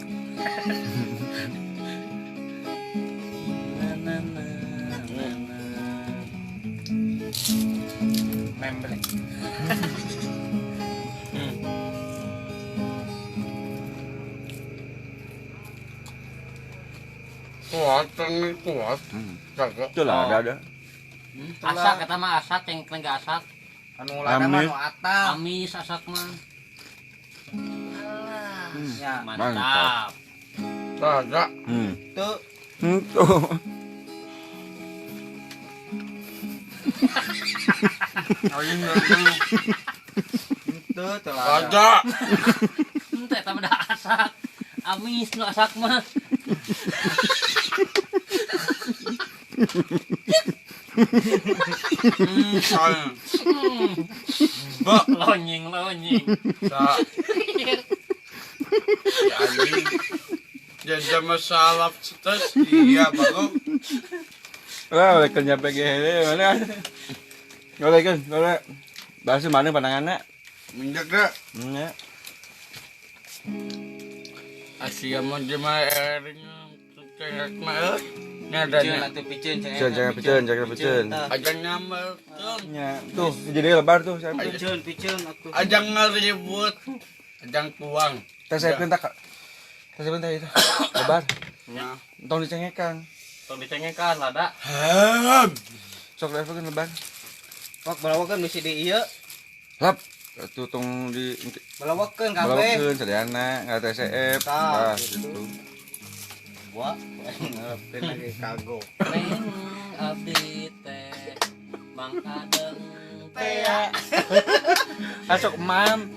Memblek. Kuat, kuat. Itulah ada. Asak kata mah asak, cengkleng gak asak. Anu lada mah nu atap. Amis asak mah. Ya, mantap. Raga. Tuh. Tuh. Tuh, Raga. Henteu eta mah da asak. Amis nu asak mah. Lonying lonying. Jadi masalah stres iya bagus. Wah, oleh kerja PGH mana? Oleh kan, oleh bahasa mana pandangannya? Minyak dah. Iya. Asia mah jelema ering cengek mah euy. Nya atuh piceun piceun, piceun. Ajang nyamelkeun. Nya, tuh jadi lebar tuh saya. Piceun atuh. Ajang ngaribut. Ajang tuang. Teh saya tah. Teh saya itu. Lebar. Nya. Tong dicengekan. Tong dicengekan lada. Sok levelkeun lebar. Wak balawakeun bisi di ieu. Lap. Atuh tong di balawakeun kabeh. Balawakeun sadayana, enggak TCF. Tah gitu. Wah, ngarepkeun lagi kagok. Neng abdi teh Mang Adeng teh. Asok mam.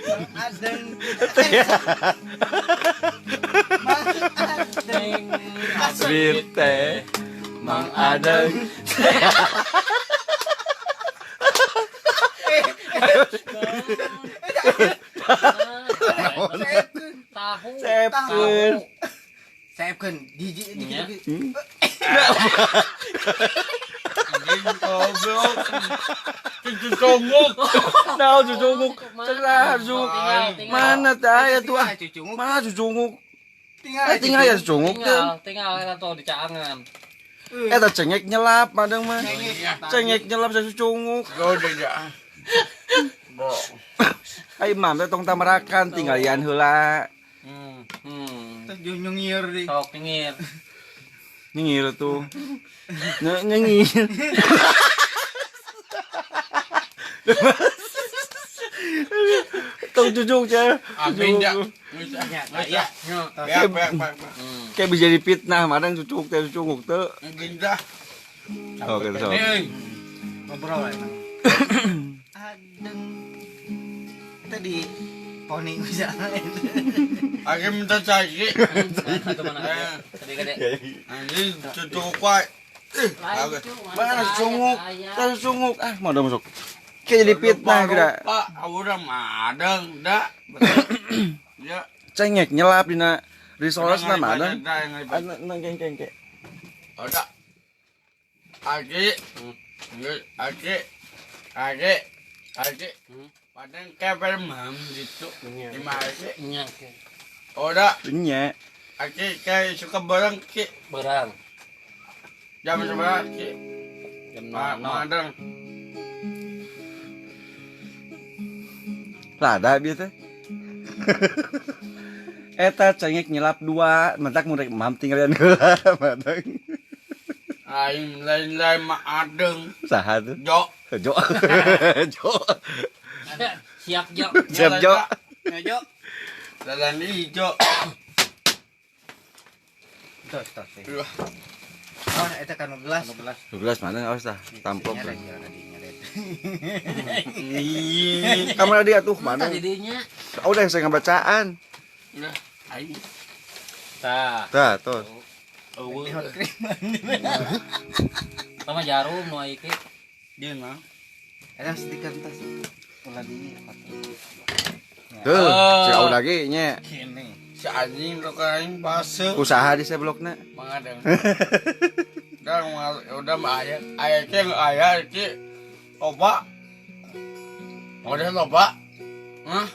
Mang Adeng teh. Mang Adeng abdi teh Mang Adeng. Tahu. Sepkeun. Sepkeun jijik dikit. Goblok. Cucunguk. Nah, cucunguk. Cerah, mana tah aya tuh ah. Mana cucunguk? Tinggal ya cucunguk teh. Tinggal eta tuh di caangan. Eta cengek nyelap madang mah. Cengek nyelap saya cucunguk. Gode ya. Bo. Ai mam teh tong tamarakan tinggalian heula. Teh nyungir di. Sok nyungir. Nyungir tuh. Nyungir. Tong cucung cah. Amin ya. Ya. Kayak bisa jadi fitnah madang cucung teh cucunguk teh. Gindah. Oke, sok. Ngobrol emang. Adeng. Tadi poni misalnya. Aku minta caki. Tadi gede. Anjing cucunguk wae. Mana cucunguk? Cucunguk ah mau udah masuk. Kayak jadi fitnah kira. Pak, udah madang dah. Ya. Cengek nyelap dina risoles na madang. Nang kengke. Udah. Aki. Aki. Aki. Aki. Padang keper mam gitu. Lima aki. Nya. Udah. Nya. Aki kayak suka barang ki. Barang. Jam seberapa ki? Jam 0. Madang. Lada bieu teh. Eta cengek nyelap dua, mentak mun rek mam tinggalian heula madang. Aing lain-lain mah adeng. Saha tuh? Jo. Jo. Jo. Siap Jo. Siap Jo. Jo. Lalan ijo. Tos tos. Oh, eta kan gelas. Gelas mana awas tah, tamplok. Kamar dia tuh mana? Oh, udah saya ngabacaan. Udah, aing. Tah. Tah, tos. Eueuh. Sama jarum nu aya ki. Dia mah. Eta stiker tas. Ulah di Tuh, si Auda ge nya. Si anjing rok aing base. Usaha di seblokna. Mangadang. Udah udah mah aya. Aya ke aya ki. Loba. Udah loba. Hah?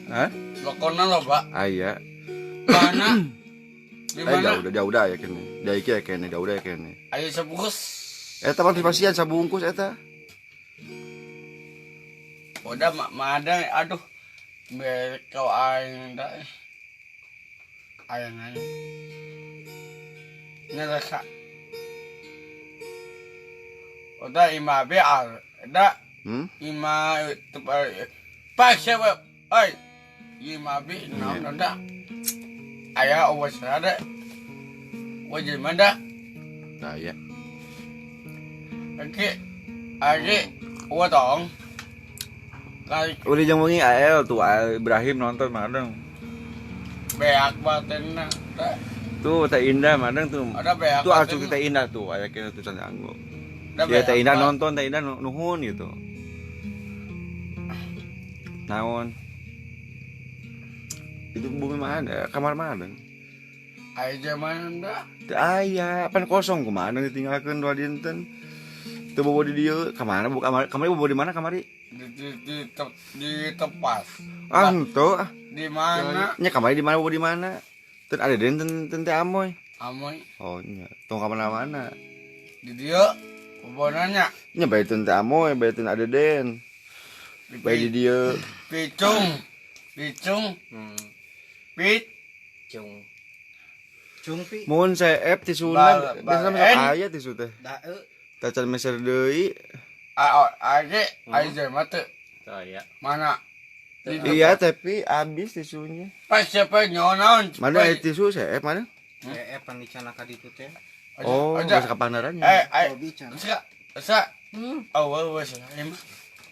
Hah? Lokona loba. Aya. Mana? Di mana? Jauh udah ya kene. Da iki ya kene, jauh udah ya kene. Aya sebungkus. Eta mah pasien sabungkus eta. Udah madang aduh. Kau aing dah. Aing aing. Neraka. Udah ima bear. Dah. Ima pak siapa? Oi. Ima be naon dah. Aya awas ada. Wajib mana? Nah ya. Oke. Oke. Watong. Udah jam wengi AL tuh AL Ibrahim nonton madang. Beak batenna. Tuh Teh Indah madang tuh. Ada beak. Tuh acu Teh Indah tuh aya kena tulisan anggo. Ya Teh Indah nonton, Teh Indah nuhun gitu. Naon? Itu bumi mana? Kamar mana? Aya zaman dah. Teu aya, pan kosong kumaha ditinggalkeun dua dinten. Teu bobo di dieu. Ka mana bu kamari? Kamari bobo di mana kamari? Di tepas. Ah, henteu ah. Di mana? Nya kamari di mana bobo di mana? Teu ada den ten teh Amoy. Amoy. Oh nya, tong ka mana-mana. Di dieu bobonanya. Nya bae teu teh Amoy, bae teu ada den. Bae di dieu. Picung. Picung. Pit. Cung. Cung pi. Mun seep tisuna, biasana mah aya tisu teh. Daeu. Tacan meser deui. Age, aja mah teu. Saya. Mana? Iya, tapi habis tisunya. Pas siapa nyonaon? Mana aya tisu seep mana? Seep pan dicana ka ditu teh. Oh, geus ka pandarannya. Eh, asa. Asa. Oh, wes.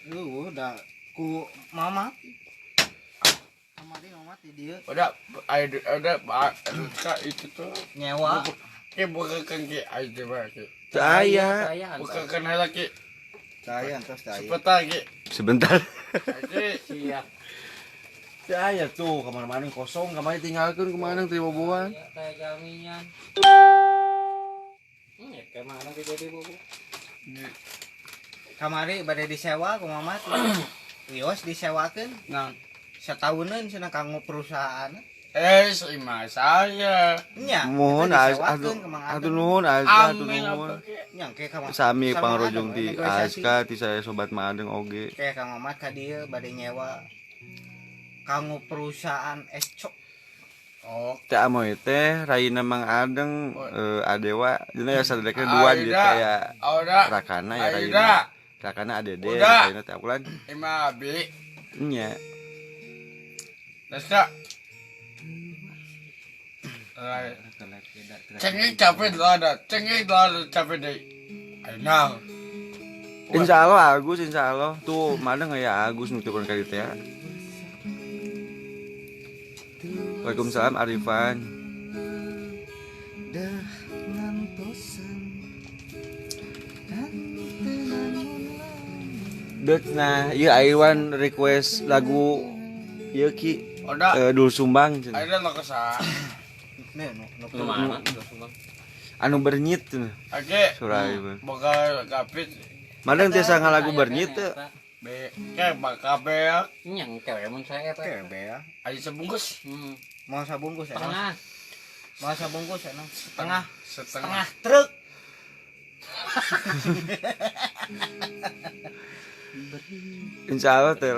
Eueuh da ku mama. Kamari mama ti dieu. Udah, ada itu tuh nyewa. Ke bukakeun ki aja mah ki. Teu aya. Bukakeun heula ki. Saya entos teu aya. Sebentar ki. Sebentar. Siap. Teu aya tuh kamar mana kosong, kamari tinggalkeun kumaha teu boboan. Kayak jaminan. Ya kayak mana ti jadi bobo. Kamari bade disewa ku mama tuh. Wios disewakeun. Nah, satauneun cenah kanggo perusahaan. Ima saya. Nya. Mohon atuh nuhun Azka atuh nuhun. Nya ke ka sami pangrojong ti Azka ti saya sobat Madeng oge. Kayak Kang Mamat ka dieu bade nyewa kanggo perusahaan escok. Oh, teh Amoy teh raina Mang Adeng Adewa dina ya sadadekna dua di teh ya. Rakana ya raina. Rakana Adede raina teh akulan. Ima abi. Nya. Nasa. Cengeng capek lah ada, cengeng lah capek deh. Ayo. Insya Allah Agus, insya Allah tuh mana nggak ya Agus nuturkan kali teh. Waalaikumsalam Arifan. Dek nah, iya Aiwan request lagu iya ki. Dul Sumbang. Ada lo kesah. Anu bernyit tuh. Oke. Surai. Bakal kapit. Mana yang tiasa ngalagu bernyit tuh? Be, kayak bakal beak. Nyang kewe mun saya teh. Kewe beak. Ayo sebungkus. Mau sabungkus ya? Setengah. Mau sabungkus ya? Setengah. Setengah truk. Insya Allah teh.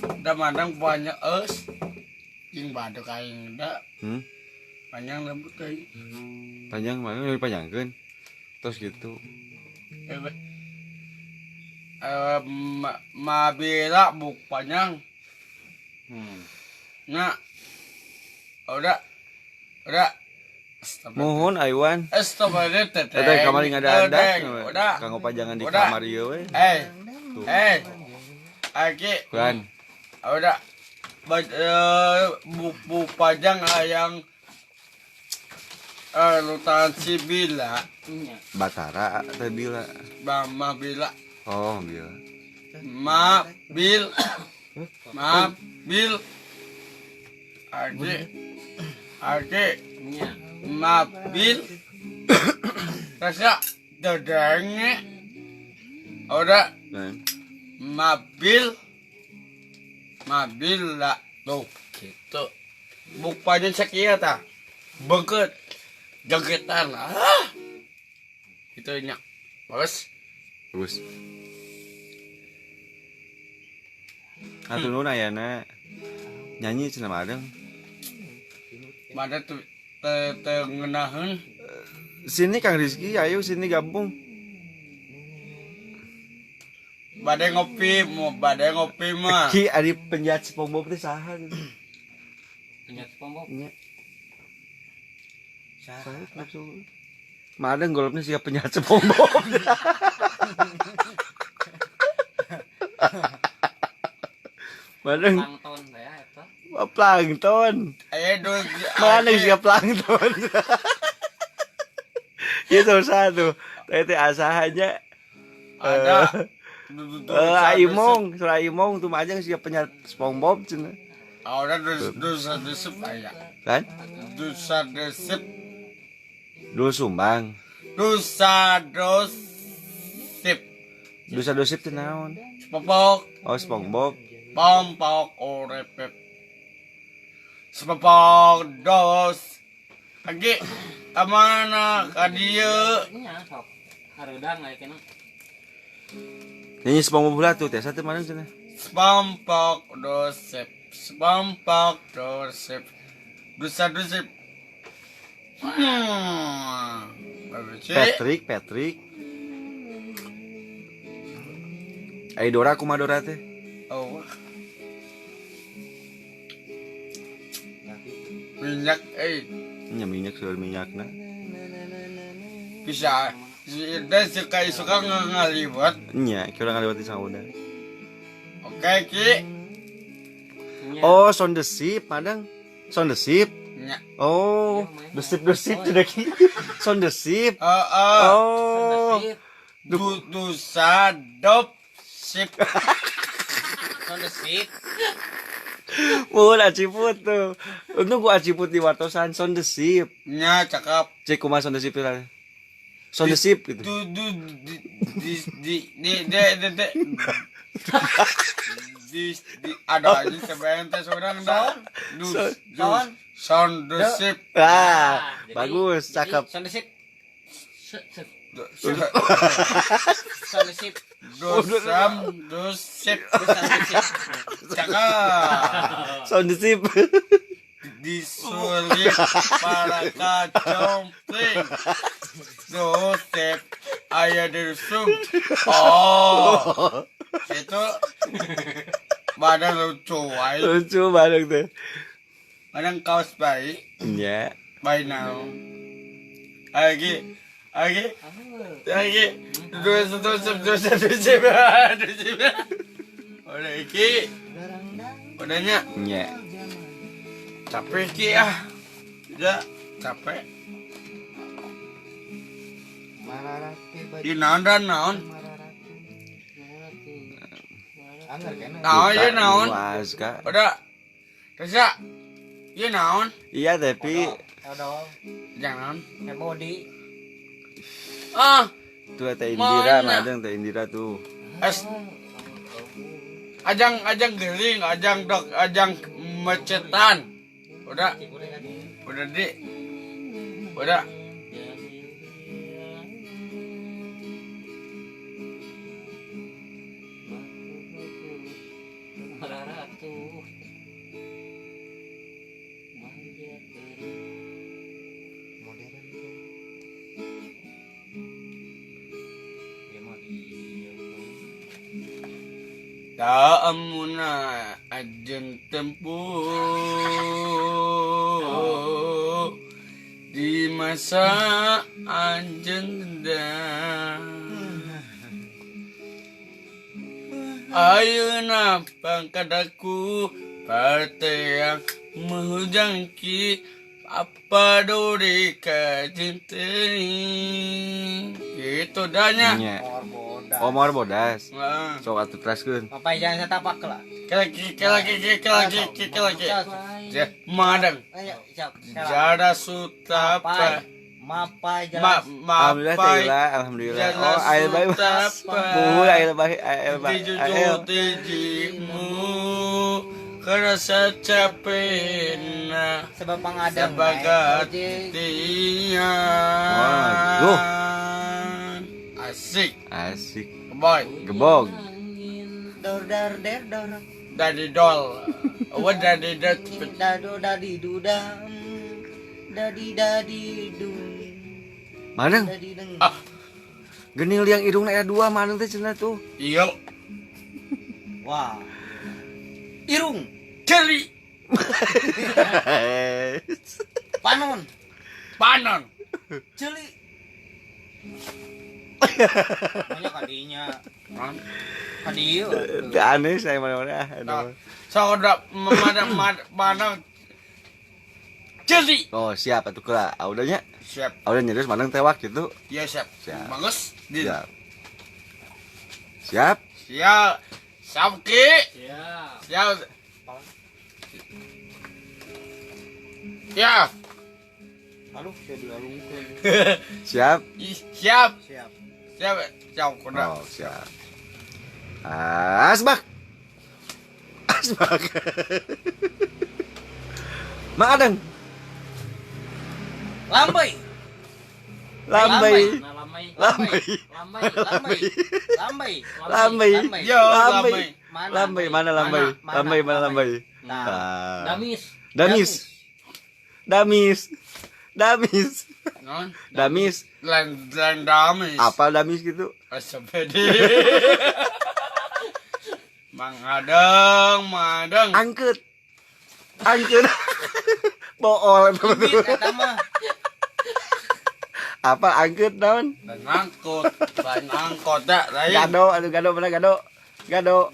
Udah mandang banyak es, yang baduk aing udah, panjang rambut aing. Panjang mana dipanjangkeun, terus gitu. Mabila buk panjang, nah, udah. Mohon Aiwan. Astagfirullah. Teteh kamari ngada-ada, kanggo pajangan di kamar ieu we. Aki. Kuan. Udah buku pajang yang lutan si Bila. Batara teh Bila. Mama Bila. Oh, Bila. Ma Bil. Ma Bil. Aki. Aki. Ma Bil. Rasa dedenge. Udah. Mabil. Mabil lah tuh gitu. Bukanya sekian ta. Bengket. Jagetan. Ah. Itu nya. Bagus. Bagus. Atuh nuhun ayana. Nyanyi cenah mah adeng. Mana tuh teu ngeunaheun. Sini Kang Rizky, ayo sini gabung. Badai ngopi, mau badai ngopi mah. Ki ari penjahat SpongeBob teh saha gitu. Penjahat SpongeBob? Nya. Saha maksud? Madeng golopnya siap penjahat SpongeBob. Madeng. Plankton teh eta. Plankton. Aya dua. Madeng siap plankton. Ieu salah satu. Teh teh asahanya. Ada. Imong, surah Imong tuh aja siap penjahat SpongeBob cenah. Orang dosa desep aya. Kan? Dosa desep. Dul sumbang. Dosa dosip. Dosa dosip teh naon? Sepopok. Oh, SpongeBob. Pompok orepep. Sepopok dos. Lagi kamana ka dieu? Nya sok. Hareudang aya kena. Nyanyi SpongeBob heula tuh, tiasa teu mana cenah. Sepompok dosip. Sepompok dosip. Dosa dosip. Patrick, Patrick. Ai Dora kumaha Dora teh? Oh. Minyak eh. Nya minyak seueur minyakna. Bisa. Si Ida suka ngaliwat. Nya, kira ngaliwat di sauda. Oke, Ki. Oh, sound the ship, madang. Sound the ship. Nya. Oh, desip-desip tidak ki. Sound the ship. Heeh. Oh. Dosa dop sip. Sound the ship. Mun aciput tuh. Untung gua aciput di wartosan sound the ship. Nya cakep. Cek kumaha sound the ship lah. Sound the ship gitu. Du du di di di di di di di di di ada aja sebenarnya teh seorang dah. Du sound the ship. Ah, bagus, cakep. Sound the ship. Sound the ship. Dosam dosip. Cakep. Sound the ship. Disulit para kacompling. Dosip ayah dirsum. Oh. Itu badan lucu ay. Lucu banget teh. Badan kaos baik. Iya. Bye now. Lagi. Lagi. Lagi. Dua dosip dosip dosip. Dosip. Udah iki. Udahnya. Iya. Capek ki ah. Tidak capek. Di naon dan naon? Naon ya naon? Udah. Terus ya naon? Iya tapi jangan. Body. Ah, tuh Teh Indira, madang Teh Indira tuh. Es. Ajang ajang geling, ajang dok, ajang macetan. Udah. Udah di. Udah. Taamuna ajen tempuh di masa anjen dendam. Ayeuna pangkadaku partai yang menghujangki apa duri kajinteni. Gitu dahnya. Omor bodas. Sok atuh teraskeun. Papai jangan satapak lah. Kelaki kelaki kelaki kelaki. Madang. Jada sutapa. Mapai jalan. Alhamdulillah teh alhamdulillah. Oh, air bae. Buhul air bae air bae. Tijimu kerasa capekna. Sebab pangadang. Sebagatinya. Waduh. Asik. Asik. Boy. Gebog. Dor dar der dor. Dari dol. Wa dari dol. Dado dadi dudam. Dadi dadi dum. Madang. Ah. Geuning liang irungna aya dua madang teh cenah tuh. Iya. Wah. Irung. Jeli. Panon. Panon. Jeli. Banyak kadinya. Kadieu. Aneh saya mana-mana. So udah mana jadi. Oh, siap atuh kela. Audanya? Siap. Auda nyerius manang tewak gitu. Iya, siap. Siap. Bagus. Siap. Siap. Siap. Siap, Ki. Siap. Siap. Ya. Aduh, saya dialungkeun. Siap? Siap. Siap. Siap, siap kuda. Oh, siap. Asbak. Asbak. Mang Adeng. Lambai. Lambai. Lambai. Lambai. Lambai. Lambai. Lambai. Lambai. Yo, Lambai. Mana? Lambai mana lambai? Mana? Lambai mana lambai? Nah. Ah. Damis. Damis. Damis. Damis. Non? Damis. Lain lain damis. Apa damis gitu? Astagfirullah. Mang Adeng, Mang Adeng. Angkut. Angkut. Bool Bibit eta mah. Apa angkut naon? Dan angkot, lain angkot dah, lain. Gado, aduh gado mana gado? Gado.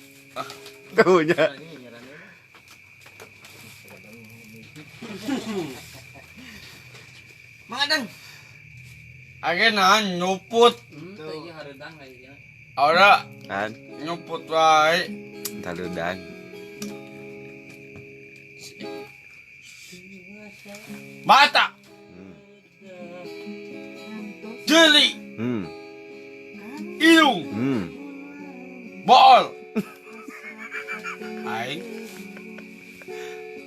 Tuh nya. Mang Adeng. Akhirnya nyuput. Tuh ieu hareudang kayaknya. Ora Kan nyuput wae. taludan. Mata. Jeli, Hidung, bool. Aing,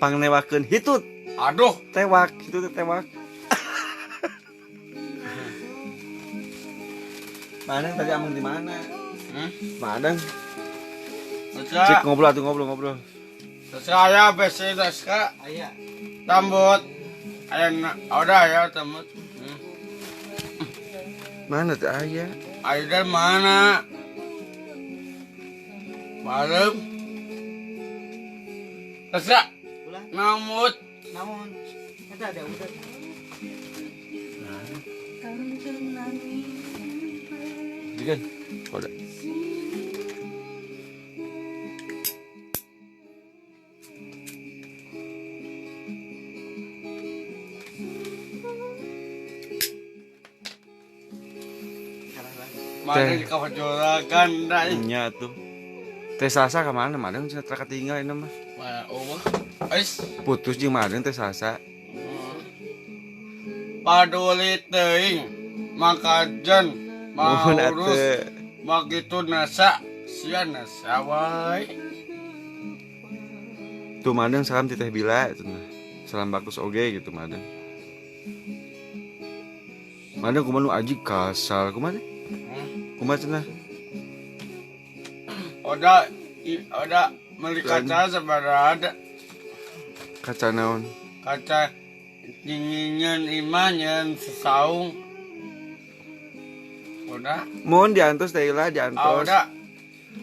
Pangnewakeun hitut, aduh, tewak, hitut tewak. Mana tadi amang di mana? Hmm? Madang. Cek Cek ngobrol atuh ngobrol-ngobrol. saya besi ka Aya. tambut. Aya udah ya tambut. Mana teh aya? Ayo mana? Malam. Terus Ulah. namut. Naon? Eta ada udah. Dikan. Udah. Mana di kawajuragan dah. Nya tuh. Teh Sasa ka mana? Madang cenah tara katinggal ini mah. Mana oh. Ais. Putus jeung Madang Teh Sasa. Paduli teuing makajen Mohon maurus atuh. begitu nasa sia nasa wae. Tuh Madang salam ti Teh Bila cenah. Salam bagus oge gitu Madang. Madang kumaha nu aji kasal kumaha teh? Kumaha cenah? Oda oda beli kaca sebenarnya ada Kaca naon? kaca dinginnya imannya sesaung. Udah, Mohon diantos Teh Ila diantos. udah,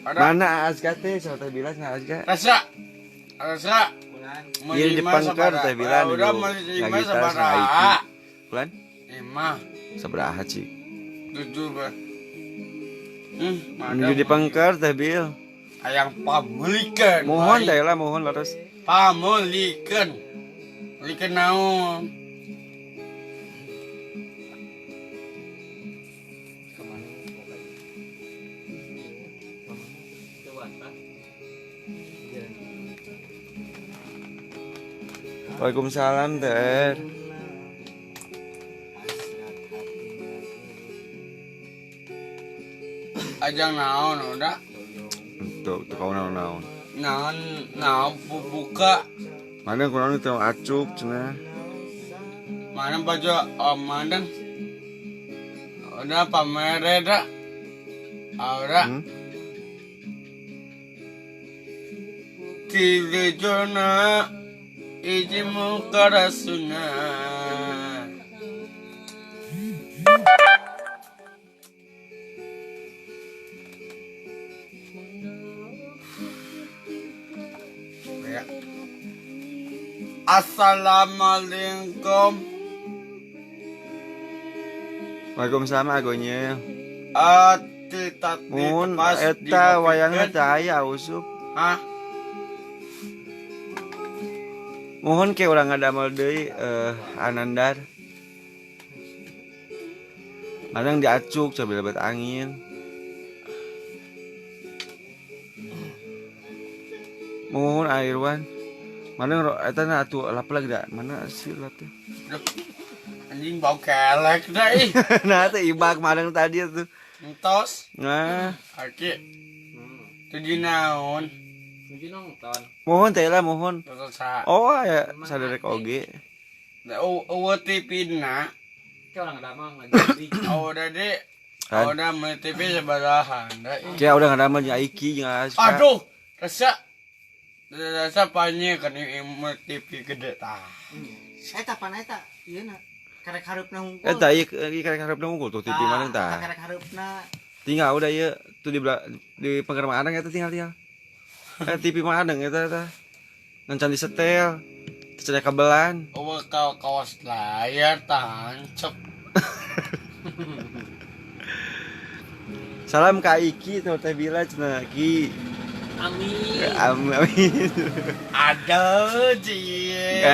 udah. Mana Azka teh? Sama Teh Bila cenah Azka. Rasa, rasa. Ulah. Iya di depan kan Teh Bila Udah dulu. beli lima Ngagitar sabaraha. saiki. Bulan? Lima, Sabaraha cik? tujuh bah. Menuju di pengker Teh Bil. Ayang pamulikan. Mohon Teh Ila mohon leres. Pamulikan. Likan naon? Kemana? Waalaikumsalam Teh. Ajang naon udah? Tuh, tuh kau naon-naon. Naon naon buka. Mana kurang itu acuk cenah. Mana baju oh, mana? Udah pamer dah. Udah. Tiga ijimu karasuna. Ya. Assalamualaikum. Waalaikumsalam agonya. Ati tati Mun tepas eta wayangna dinopikan. teh aya usup. Hah? Mohon ke urang ngadamel deui Anandar. Madang diacuk sambil lebat angin. Mohon Airwan. Mana eta na atuh lap lagi da? Mana sih lap teh? Duh. Anjing bau kelek dah ih. Nah, teh ibak madang tadi tuh. Entos. Nah, Aki. Tujuh naon. Tujuh nonton. Mohon teh lah mohon. Oh ya saderek oge. Eueuh TV na. Kayak orang damang lagi. Oh udah deh. Oh udah meuli TV sebarahan da. Kayak udah ngadamel jeung Aiki jeung Aska. Aduh, rasa rasa panye kan ieu TV gede tah. Eta pan eta ieu na karek hareupna hungkul. Eta ieu karek hareupna hungkul tuh TV mana tah. Karek hareupna. Tinggal udah ieu tuh di pengker Mang Adeng eta tinggal. TV Mang Adeng eta tah. Ngan can disetel. Terus ada kabelan. Oh, kawas layar tancep. Salam Kak Iki, tuh Teh Bila cenah Ki. Amin. Amin. Ada cie.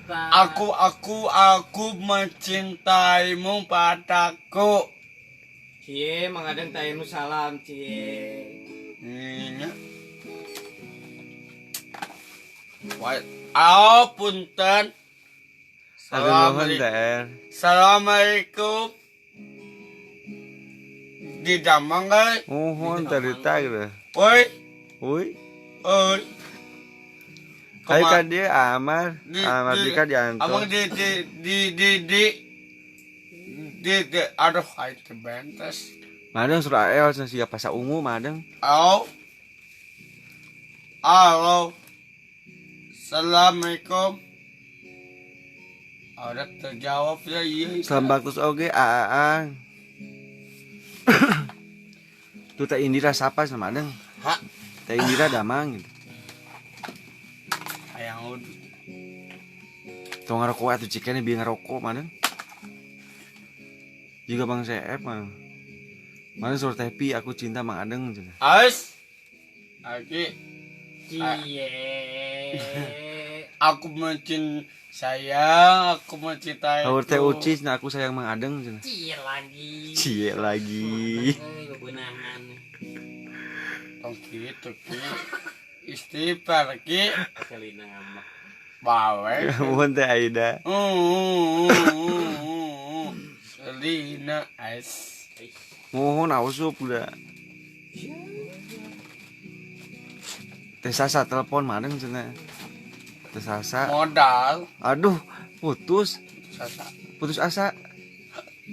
Aku mencintaimu padaku. Cie, Mang Adeng teh nu salam cie. Nya. Wah, oh, punten. Assalamualaikum. Di damang guys. Mohon cerita gitu. Oi. Oi. Oi. Kayak kan dia Amar, Amar Dika diantar. Amang di aduh aing teu bentes. Madang surah El sia pasa ungu madang. Halo. Halo. Assalamualaikum. Udah terjawab ya iya. Salam baktus oge aaang. Tuh Teh Indira sapa sama Adeng? Hah? Teh Indira damang gitu. Hayang udah. Tong ngarokok atuh cikene bieu ngarokok madeng. Juga Bang Seep mah. Mana suruh Tepi aku cinta Mang Adeng cenah. Ais. Aki. Cie. Aku mencin sayang, aku mencintai. Haur teh ucis, nah aku sayang Mang Adeng cenah. Cie lagi. Cie lagi. Bebenahan. Tong kitu ki. Istighfar ki. Selina ngambek. Bawe. Mohon teh Aida. Selina ais. Mohon ausup udah. Teh Sasa telepon madeng cenah. Teh Sasa. Modal. Aduh, putus. Sasa. Putus asa.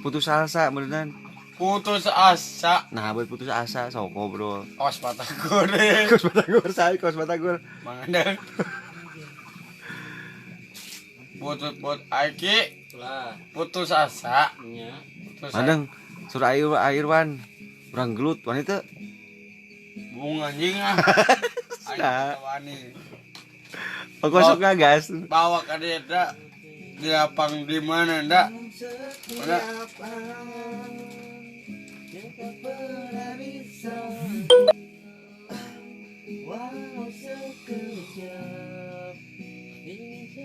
Putus asa beneran. Putus asa. Nah, buat putus asa sok ngobrol. Kos Batagor. Kos Batagor, saya kos Batagor. Mang Adeng. Putus Aiki. Putus asa. Nya. Madeng, surah air airwan. Urang gelut wanita. Bunga anjing ah. Nah. Aku suka gas. Bawa ke dia dak. Di lapang di mana ndak? Udah.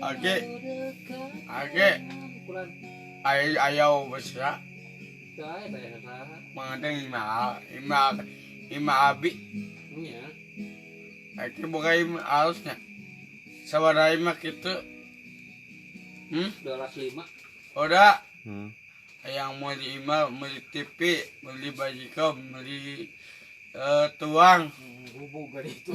Oke. Oke. Ayo besar. Mang Adeng ima abi. Iya. Aki buka ima alusnya. Sabaraha ima kitu? 205. Udah. Yang mau di ima, beli TV, beli bajikom, beli tuang. Gubuk itu.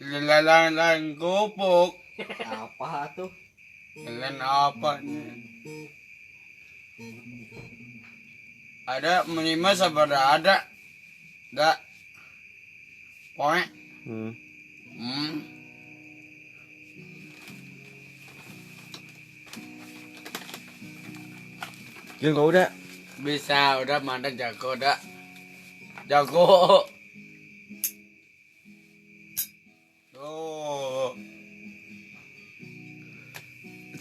Lain-lain gubuk. Apa tuh? Lain apa? Ada menerima sabaraha ada. Da. Poe. Gil kau udah bisa udah mana jago dah. Jago. Tuh.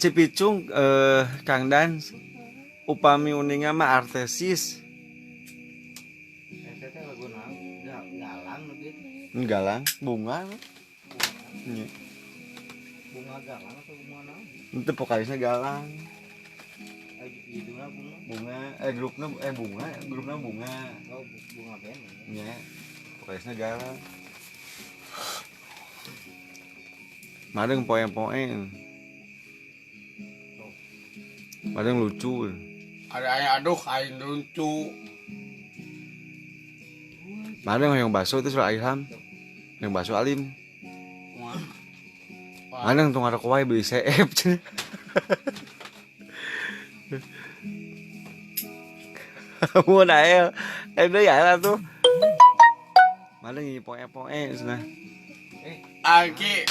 Cipicung Kang Dan upami uninga mah artesis. Eta teh lagu naon? Galang gitu. Galang, bunga. Bunga. Bunga galang atau bunga naon? Itu vokalisnya Galang. Judulnya bunga. Bunga, grupnya bunga, grupnya bunga. Oh, bunga band. Iya. Vokalisnya Galang. Madeng poe-poe. Madeng lucu. Ada aing aduh aing lucu. Madeng hoyong baso itu surah Ilham. Hoyong baso alim. Madeng tong ngarokok wae beli CF cenah. Mun ael, deui ael atuh. Madeng ieu poe-poe cenah. Aki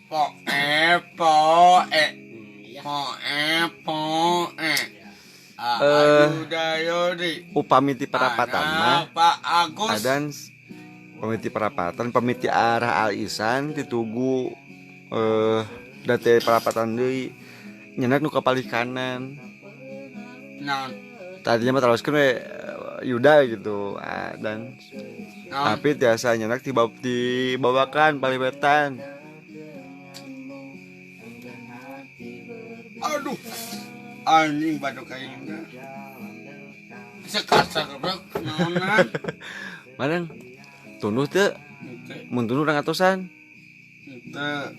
poe poe. Poe poe. Upami ti parapatan mah Pak Agus. Adan pamiti parapatan, pamiti arah Al-Isan ditugu date parapatan deui nyenak nu kapalih kanan. Naon? Tadinya mah teruskeun we Yuda gitu dan naon? Tapi tiasa nyenak dibawakan palih wetan. Aduh. Anjing batuk aing. Sekasar goblok naonan. Madeng tunduh teu? Mun tunduh urang atosan. Teu.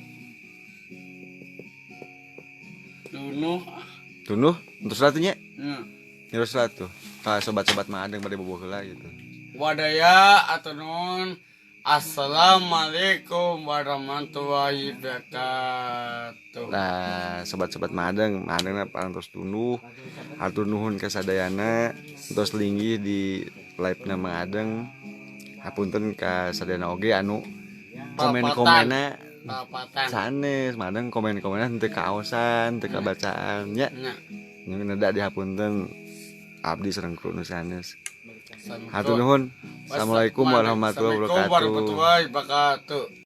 Tunduh. Tunduh entos lah nya. Heeh. Terus lah tuh. Ka sobat-sobat mah adeng bade bobo heula gitu. Wadaya atau non. Assalamualaikum warahmatullahi wabarakatuh. Nah, sobat-sobat Madeng, Madeng parantos tunduh, hatur nuhun ka sadayana, tos linggih di live-na Mang Adeng. Hapunten ka sadayana oge anu komen-komenna papatan. Sanes, Madeng komen-komenna henteu kaosan, henteu kabacaan nya. Nya. Neda dihapunten abdi sareng kru nu sanes. Hatur nuhun. Assalamualaikum warahmatullahi wabarakatuh. Warahmatullahi wabarakatuh.